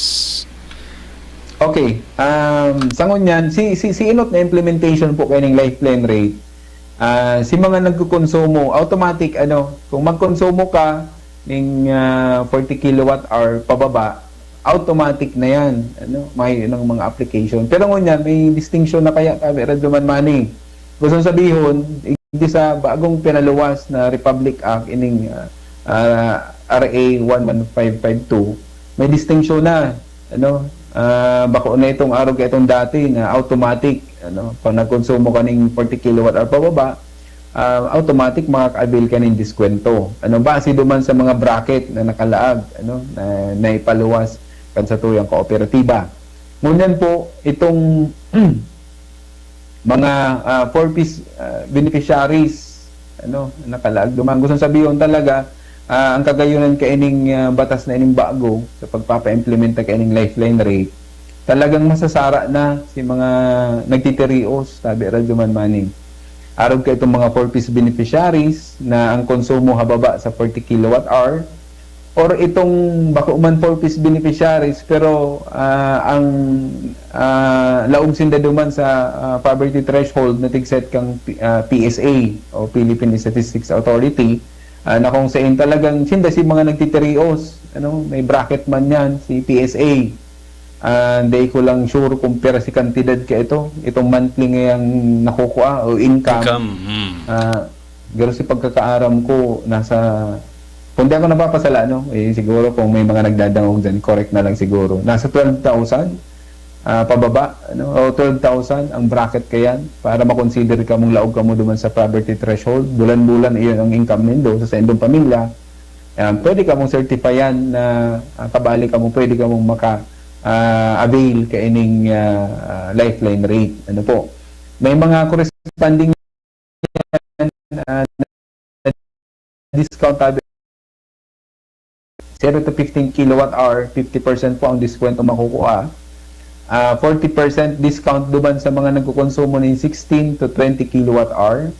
Okay. Um, sa ngunyan, si, si, si inot na implementation po kaning lifeline rate, Ah, si mga nagkokonsumo, automatic, ano, kung magkonsumo ka ning, ah, forty kilowatt hour pababa, automatic na yan, ano, may ng mga application. Pero ngunyan, may distinction na kaya, sabi, Radyo Man Manny. Gusto sabihon, hindi sa bagong pinaluwas na Republic Act, ining, ah, ah, R A one one five five two, may distinction na, ano, ah, bako na itong arog itong dati na automatic, ano, pag nagkonsumo ka ning forty kilowatt hour pababa, ah, automatic makaka-avail ka ning diskwento. Ano, base duman sa mga bracket na nakalaag, ano, na naipaluwas kan satuyang kooperatiba. Ngunyan po, itong mga, ah, four Ps, ah, beneficiaries, ano, nakalaag duman. Gusto sabihon talaga, ah, ang kagayunan kaining, ah, batas na ining bago sa pagpapa-implementa kaining lifeline rate, talagang masasara na si mga nagtitirios, sabi Radyo Man Manny. Arog ka itong mga four Ps beneficiaries na ang konsumo hababa sa forty kilowatt hour, or itong bako man four Ps beneficiaries, pero, ah, ang, ah, laog sinda duman sa, ah, poverty threshold na tigset kang P-, ah, P S A o Philippine Statistics Authority, ah, na kung saan talagang sinda si mga nagtitirios, ano, may bracket man yan, si P S A. Ah, dai ko lang sure kung pira si kantidad ka ito, itong monthly ngayang nakukua o income. Income, hmm. Ah, pero si pagkakaaram ko, nasa, kung di ako napapasala, no? Eh, siguro kung may mga nagdadangog dyan, correct na lang siguro. Nasa twelve thousand, ah, pababa, ano? O twelve thousand ang bracket kayan para makonsider ka mong laog ka mo duman sa poverty threshold. Bulan-bulan, iyon ang income nindo sa saindong pamilya. Ayan, pwede ka mong certifyan na, ah, kabali ka mo, pwede ka mong maka, ah, avail kaining, ah, ah, lifeline rate. Ano po? May mga corresponding, ah, discount tabi, zero to fifteen kilowatt hour, fifty percent po ang diskwento makukuha. Ah, forty percent discount duman sa mga nagkokonsumo nin sixteen to twenty kilowatt hour.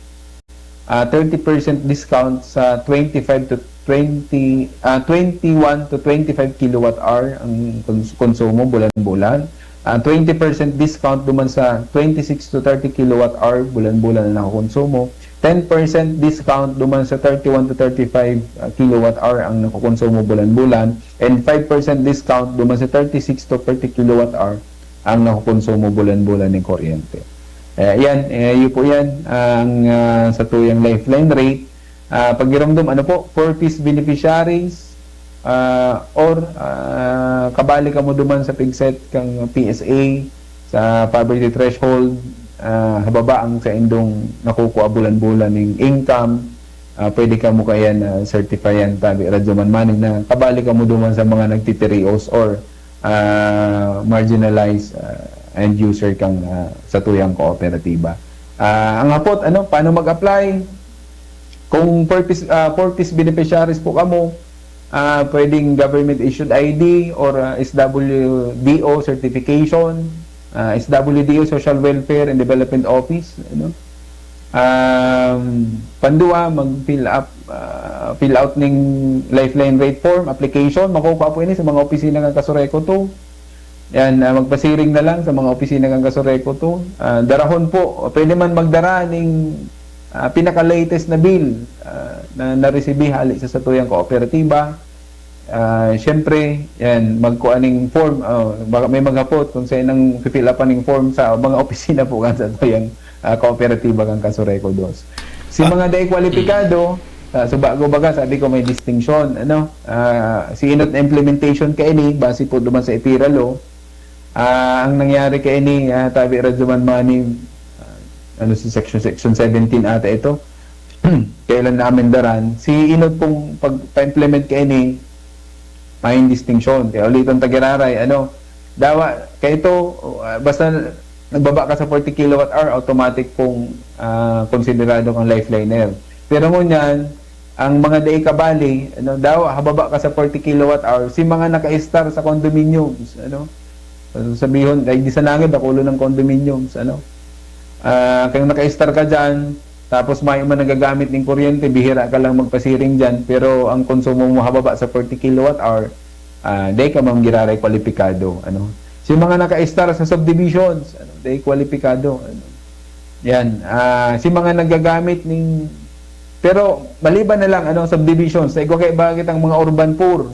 Ah, thirty percent discount sa twenty-five to twenty, ah, twenty-one to twenty-five kilowatt hour ang kons-, konsumo bulan-bulan. Ah, twenty percent discount duman sa twenty-six to thirty kilowatt hour bulan-bulan na nakokonsumo. Ten percent discount duman sa thirty-one to thirty-five, ah, kilowatt hour ang nakokonsumo bulan-bulan. And five percent discount duman sa thirty-six to thirty kilowatt hour ang nakokonsumo bulan-bulan ning kuryente. Eh, yan, eh, yun po yan ang, ah, satuyang lifeline rate. Ah, pagiromdom, ano po, four Ps beneficiaries, ah, or, ah, kabali ka mo duman sa pigset kang P S A, sa poverty threshold, ah, hababa ang saindong nakukuha bulan-bulan ning income, ah, pwede ka mo kaya na certifyan, tabi Radyo Man Manny, na kabali ka mo duman sa mga nagtitirios or, ah, marginalized, ah, end user kang, ah, satuyang kooperatiba. Ah, ang hapot, ano, paano mag-apply? Kung four Ps, ah, four Ps beneficiaries po kamo, ah, pwedeng government issued I D or, ah, S W D O certification, ah, S W D O, Social Welfare and Development Office, ano? Um, pandua, mag-fill up, ah, fill out ning Lifeline Rate Form application. Makukuha po ini sa mga opisina ng Kasureco two. Yan, ah, magpasiring na lang sa mga opisina ng Kasureco two. Ah, darahon po, pwede man magdara ning, ah, pinaka-latest na bill, ah, na naresibi hali sa satuyang kooperatiba. Ah, siyempre, yan, magkuha ning form, ah, baka may maghapot kung saan ang pipilapan ning form sa mga opisina po kan satuyang, ah, kooperatiba kan Kasureco dos. Si Ah, mga dai kwalipikado, ah, so bago baga, sabi ko may distinction, ano? Ah, si inot na implementation kaini, base po duman sa EPIRA Law, ah, ang nangyari kaini, ah, tabi Radyo Man Manny, ah, ano si section, section seventeen ata ito, kailan naamendaran, si inot pong pagpa-implement kaini, may distinction. Kaya ulitan ta giraray, ano, dawa, kaya ito, ah, basta nagbaba ka sa forty kilowatt hour, automatic pong, ah, konsiderado kang lifeliner. Pero ngunyan, ang mga dai kabali, ano, dawa, hababa ka sa forty kilowatt hour, si mga naka-star sa condominiums, ano, sabihon, ay, di sa nangin, bakulo ng condominiums, ano. Ah, kung naka-star ka dyan, tapos may man nagagamit ng kuryente, bihira ka lang magpasiring dyan, pero ang konsumo mo hababa sa forty kilowatt hour, ah, dai ka man giraray kwalipikado, ano. Si mga naka-star sa subdivisions, ano, dai kwalipikado, ano. Yan, ah, si mga naggagamit ning, pero maliban na lang, ano, subdivisions, sa igwa kaiba kitang mga urban poor,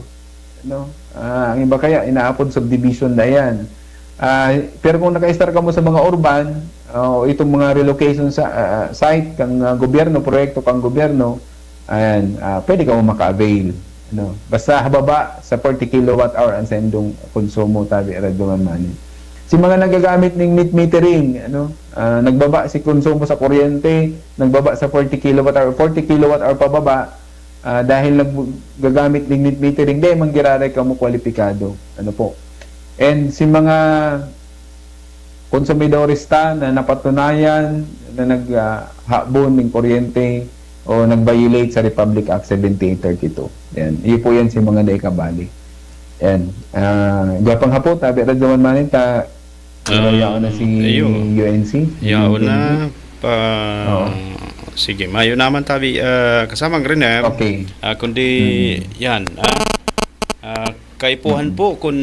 no? Ah, ang iba kaya inaapod subdivision na yan. Ah, pero kung naka-start ka mo sa mga urban, ah, o itong mga relocation sa, ah, site kang, ah, gobyerno, proyekto kang gobyerno, ayan, ah, pwede ka mo maka-avail, ano? Basta hababa sa forty kilowatt hour ang sendong konsumo, tabi, Radyo Man Manny. Si mga nagagamit ning net metering, ano, ah, nagbaba si konsumo sa kuryente, nagbaba sa forty kilowatt hour, forty kilowatt hour pababa, ah, dahil naggagamit ning net metering, di man giraray kamo kwalipikado. Ano po? And si mga konsumidores ta na napatunayan na nag, ah, habon ning kuryente o nag-violate sa Republic Act seventy-eight thirty-two. Yan. Iyo po yan si mga naikabali. Yan. Ah, gwapang hapon, tabi Radyo Man Manny, ta, Ah, yaon na si iyo. U N C. Yaon na. Pa, Oo. Sige, mayo naman tabi, ah, kasamang Riner. Okay. Ah, kundi, Hmm. yan, ah, ah, kaipuhan Hmm. po kung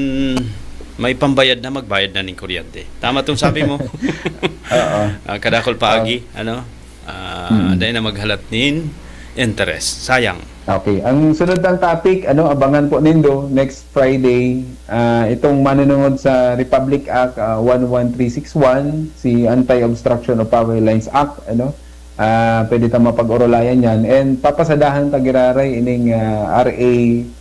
may pambayad na, magbayad na ning kuryente. Tama tong sabi mo. Oo. Ah, kadakol paagi, Um, ano? Ah, Hmm. dahil na maghalat nin interest. Sayang. Okay. Ang sunod ng topic, ano, abangan po nindo next Friday, ah, itong manunungod sa Republic Act, ah, one one three six one, si Anti-Obstruction of Power Lines Act, ano, ah, pwede ta mapag-orolayan yan. And papasadahan ta giraray ining, ah, R A,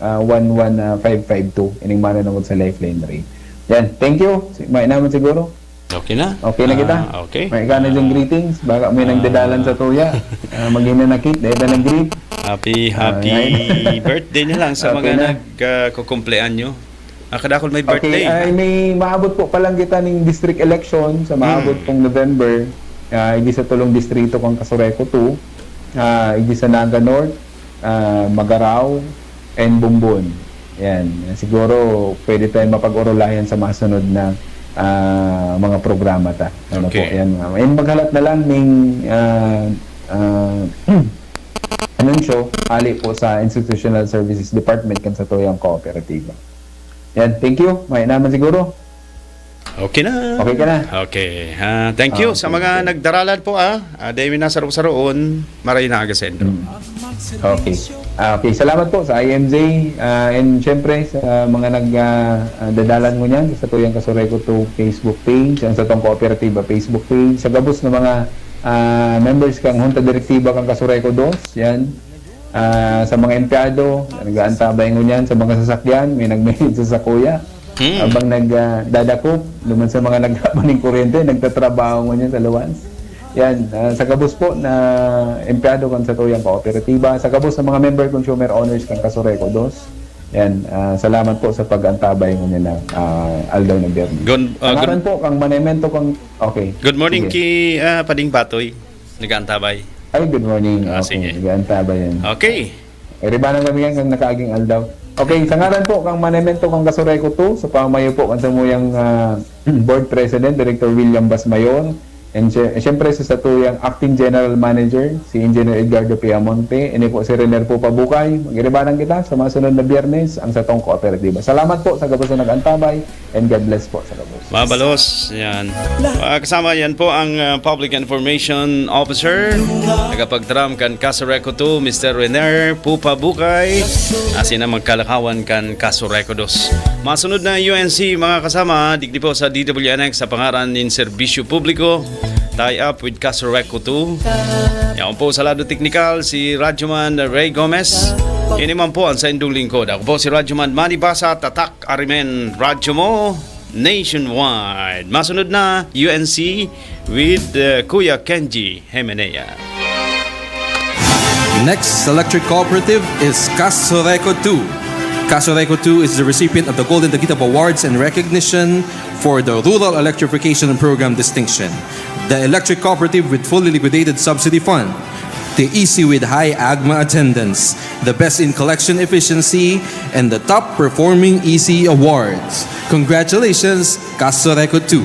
ah, one one five five two, ining manunungod sa lifeline rate. Yan. Thank you. Si-, may naman siguro. Okay na? Okay na kita. Ah, okay. May ka na diyang Ah. greetings. Baka may Ah. nagdadalan sa tuya. Ah, maging nanakit, dahil na nag-greet. Happy, Ah, happy yan. birthday na lang sa Okay mga na. nag, ah, kukumpleanyo. Ah, kadakol may Okay, birthday. ay, may maabot po palang kita ning district election sa maabot Hmm. pong November. Ah, igdi sa tulong distrito kang Casureco two, ah, igdi sa Naga North, ah, Magarao, and Bombon. Yan. Siguro pwede tayong mapag-orolayan sa masunod na, ah, mga programa ta. Ano Okay. po, yan, ma'am. And maghalat na lang ning, ah, ah, anunsyo, ali po sa Institutional Services Department kan satuyang kooperatiba. Yan, thank you. May naman siguro. Okay na. Okay ka na. Okay. Ah, thank you Ah, sa okay, mga okay. nagdaralan po, ah. Ah, dahil nasa Rosaroon, maray na aga sendro. Mm. Okay. Ah, okay. Salamat po sa I M J, ah, and syempre sa mga nag, ah, ah, dadalan mo niyan, sa Tuyang Kasureco two Facebook page, ang sa tong Kooperatiba Facebook page, sa gabos na mga, ah, members kang Junta Direktiba kang Kasureco dos, yan. Ah, sa mga empleyado, nag-aantabay ngunyan, sa mga sasakyan, may nagmahid sa sakuya. Hmm. Habang nag, ah, dadakop, naman sa mga naghahapan ng kuryente, nagtatrabaho ngunyan sa luwas. Yan, ah, sa gabos po na empleyado kan sa tuyang kooperatiba, sa gabos sa mga member consumer owners kan Kasureco dos. Yan, ah, salamat po sa pag-antabay ngunyan na, ah, aldaw na Biyernes. Gon-, ah, Tangaran gon- po, kang manemento kang, okay. Good morning Sige. ki, ah, Pading Batoy. Nag-aantabay. Ay, good morning. Ah, Okay, sige. nag-aantabay yan. Okay. Iribanan kami yan kang nakaaging aldaw. Okay, sa ngaran po kang Manemento kang Kasureco two, sa pamayo po kan samuyang, ah, Board President, Director William Basmayor, and sy-, syempre sa satuyang Acting General Manager, si Engineer Edgardo Piamonte, ini po si Renier Pupa Bukay. Mag-iribanan kita sa masunod na Biyernes, ang satong kooperatiba. Salamat po sa gabos na nag-antabay. And God bless po sa gabos. Mabalos, yan. Ah, kasama yan po ang, ah, Public Information Officer, nagapagtaram kan Kasureco two, Mister Renier Pupa Bukay, asin ang magkalakawan kan Kasureco dos. Masunod na U N C, mga kasama, digdi po sa D W N X sa pangaran nin Serbisyo Publiko, tie up with Kasureco two. Yaon po sa lado teknikal, si Radyoman Ray Gomez. Ini man po ang saindong lingkod. Ako po si Radyoman Manny Basa, tatak Arimen Radyo Mo Nationwide. Masunod na, U N C with, uh, Kuya Kenji Hemenea. Next electric cooperative is Kasureco two. Kasureco two is the recipient of the Golden Tagitab Awards and recognition for the Rural Electrification Program distinction. The electric cooperative with fully liquidated subsidy fund. The E C with high AGMA attendance, the best in collection efficiency, and the top performing E C awards. Congratulations, Kasureco two.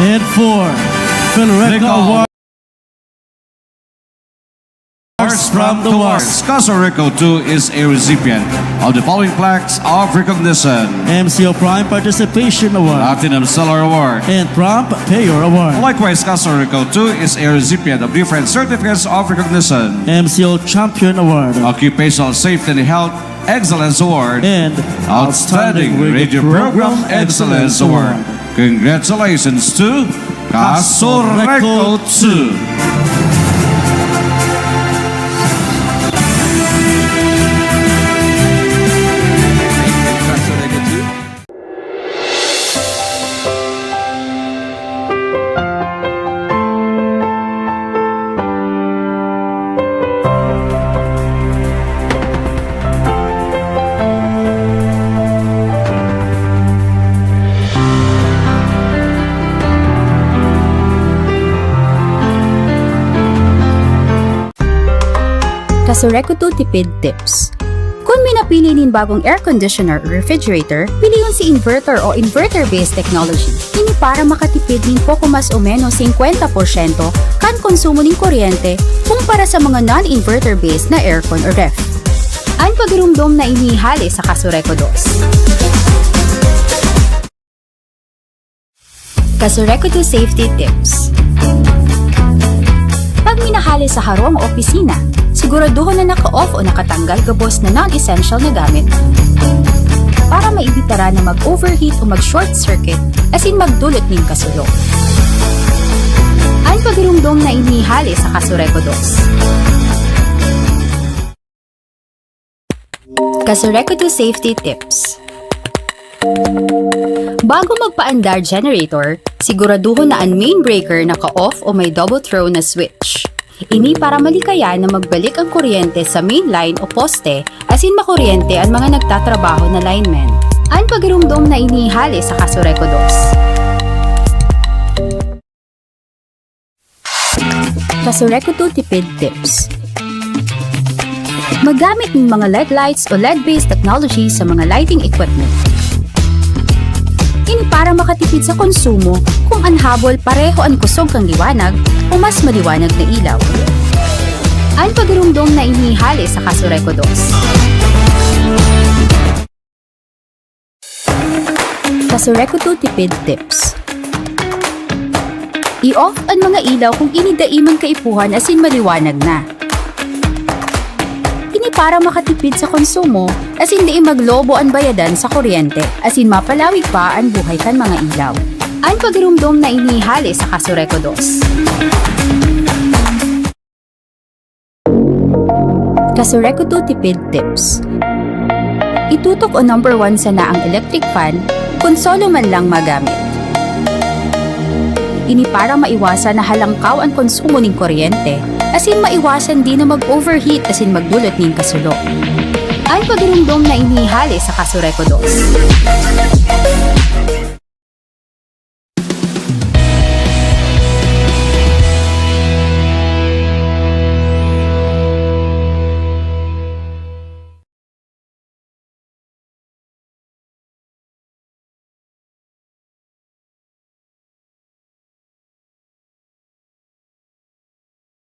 And for Federico Award. from the works. Casureco two is a recipient of the following plaques of recognition: M C O Prime Participation Award, Platinum Seller Award, and Prompt Payer Award. Likewise, Casureco two is a recipient of different certificates of recognition: M C O Champion Award, Occupational Safety and Health Excellence Award, and Outstanding Radio Program Excellence Award. Congratulations to Casureco two. Casureco two Tipid Tips. Kun may napili nin bagong air conditioner o refrigerator, pilion si inverter o inverter-based technology. Ini para makatipid nin poko mas o menos singkwenta porsyento kan konsumo nin kuryente kumpara sa mga non-inverter-based na aircon o ref. An pagirumdom na ini hale sa Casureco dos. Casureco two Safety Tips. Pag minahali sa harong o opisina, siguraduhon na naka-off o nakatanggal gabos na non-essential na gamit para maibitara na mag-overheat o mag-short circuit asin magdulot nin kasulo. An pagirumdom na ini hale sa Casureco dos. Casureco two Safety Tips. Bago magpaandar generator, siguraduhon na an main breaker naka-off o may double throw na switch. Ini para malikayan na magbalik ang kuryente sa main line o poste asin makuryente an mga nagtatrabaho na linemen. An pagirumdom na ini hale sa Casureco dos. Casureco two Tipid Tips. Maggamit ng mga L E D lights o L E D-based technology sa mga lighting equipment. Ini para makatipid sa konsumo kung an habol pareho an kusog kan liwanag o mas maliwanag na ilaw. An pagirumdom na ini hale sa Casureco dos. Casureco two Tipid Tips. I-off an mga ilaw kung ini dai man kaipuhan asin maliwanag na. Ini para makatipid sa konsumo asin dai maglobo an bayadan sa kuryente asin mapalawig pa an buhay kan mga ilaw. An pagirumdom na ini hale sa Casureco dos. Casureco two Tipid Tips. Itutok o number one sana ang electric fan kun solo man lang magamit. Ini para maiwasan na halangkaw an konsumo nin kuryente, asin maiwasan din na mag-overheat asin magdulot nin kasulo. An pagirumdom na ini hale sa Casureco dos.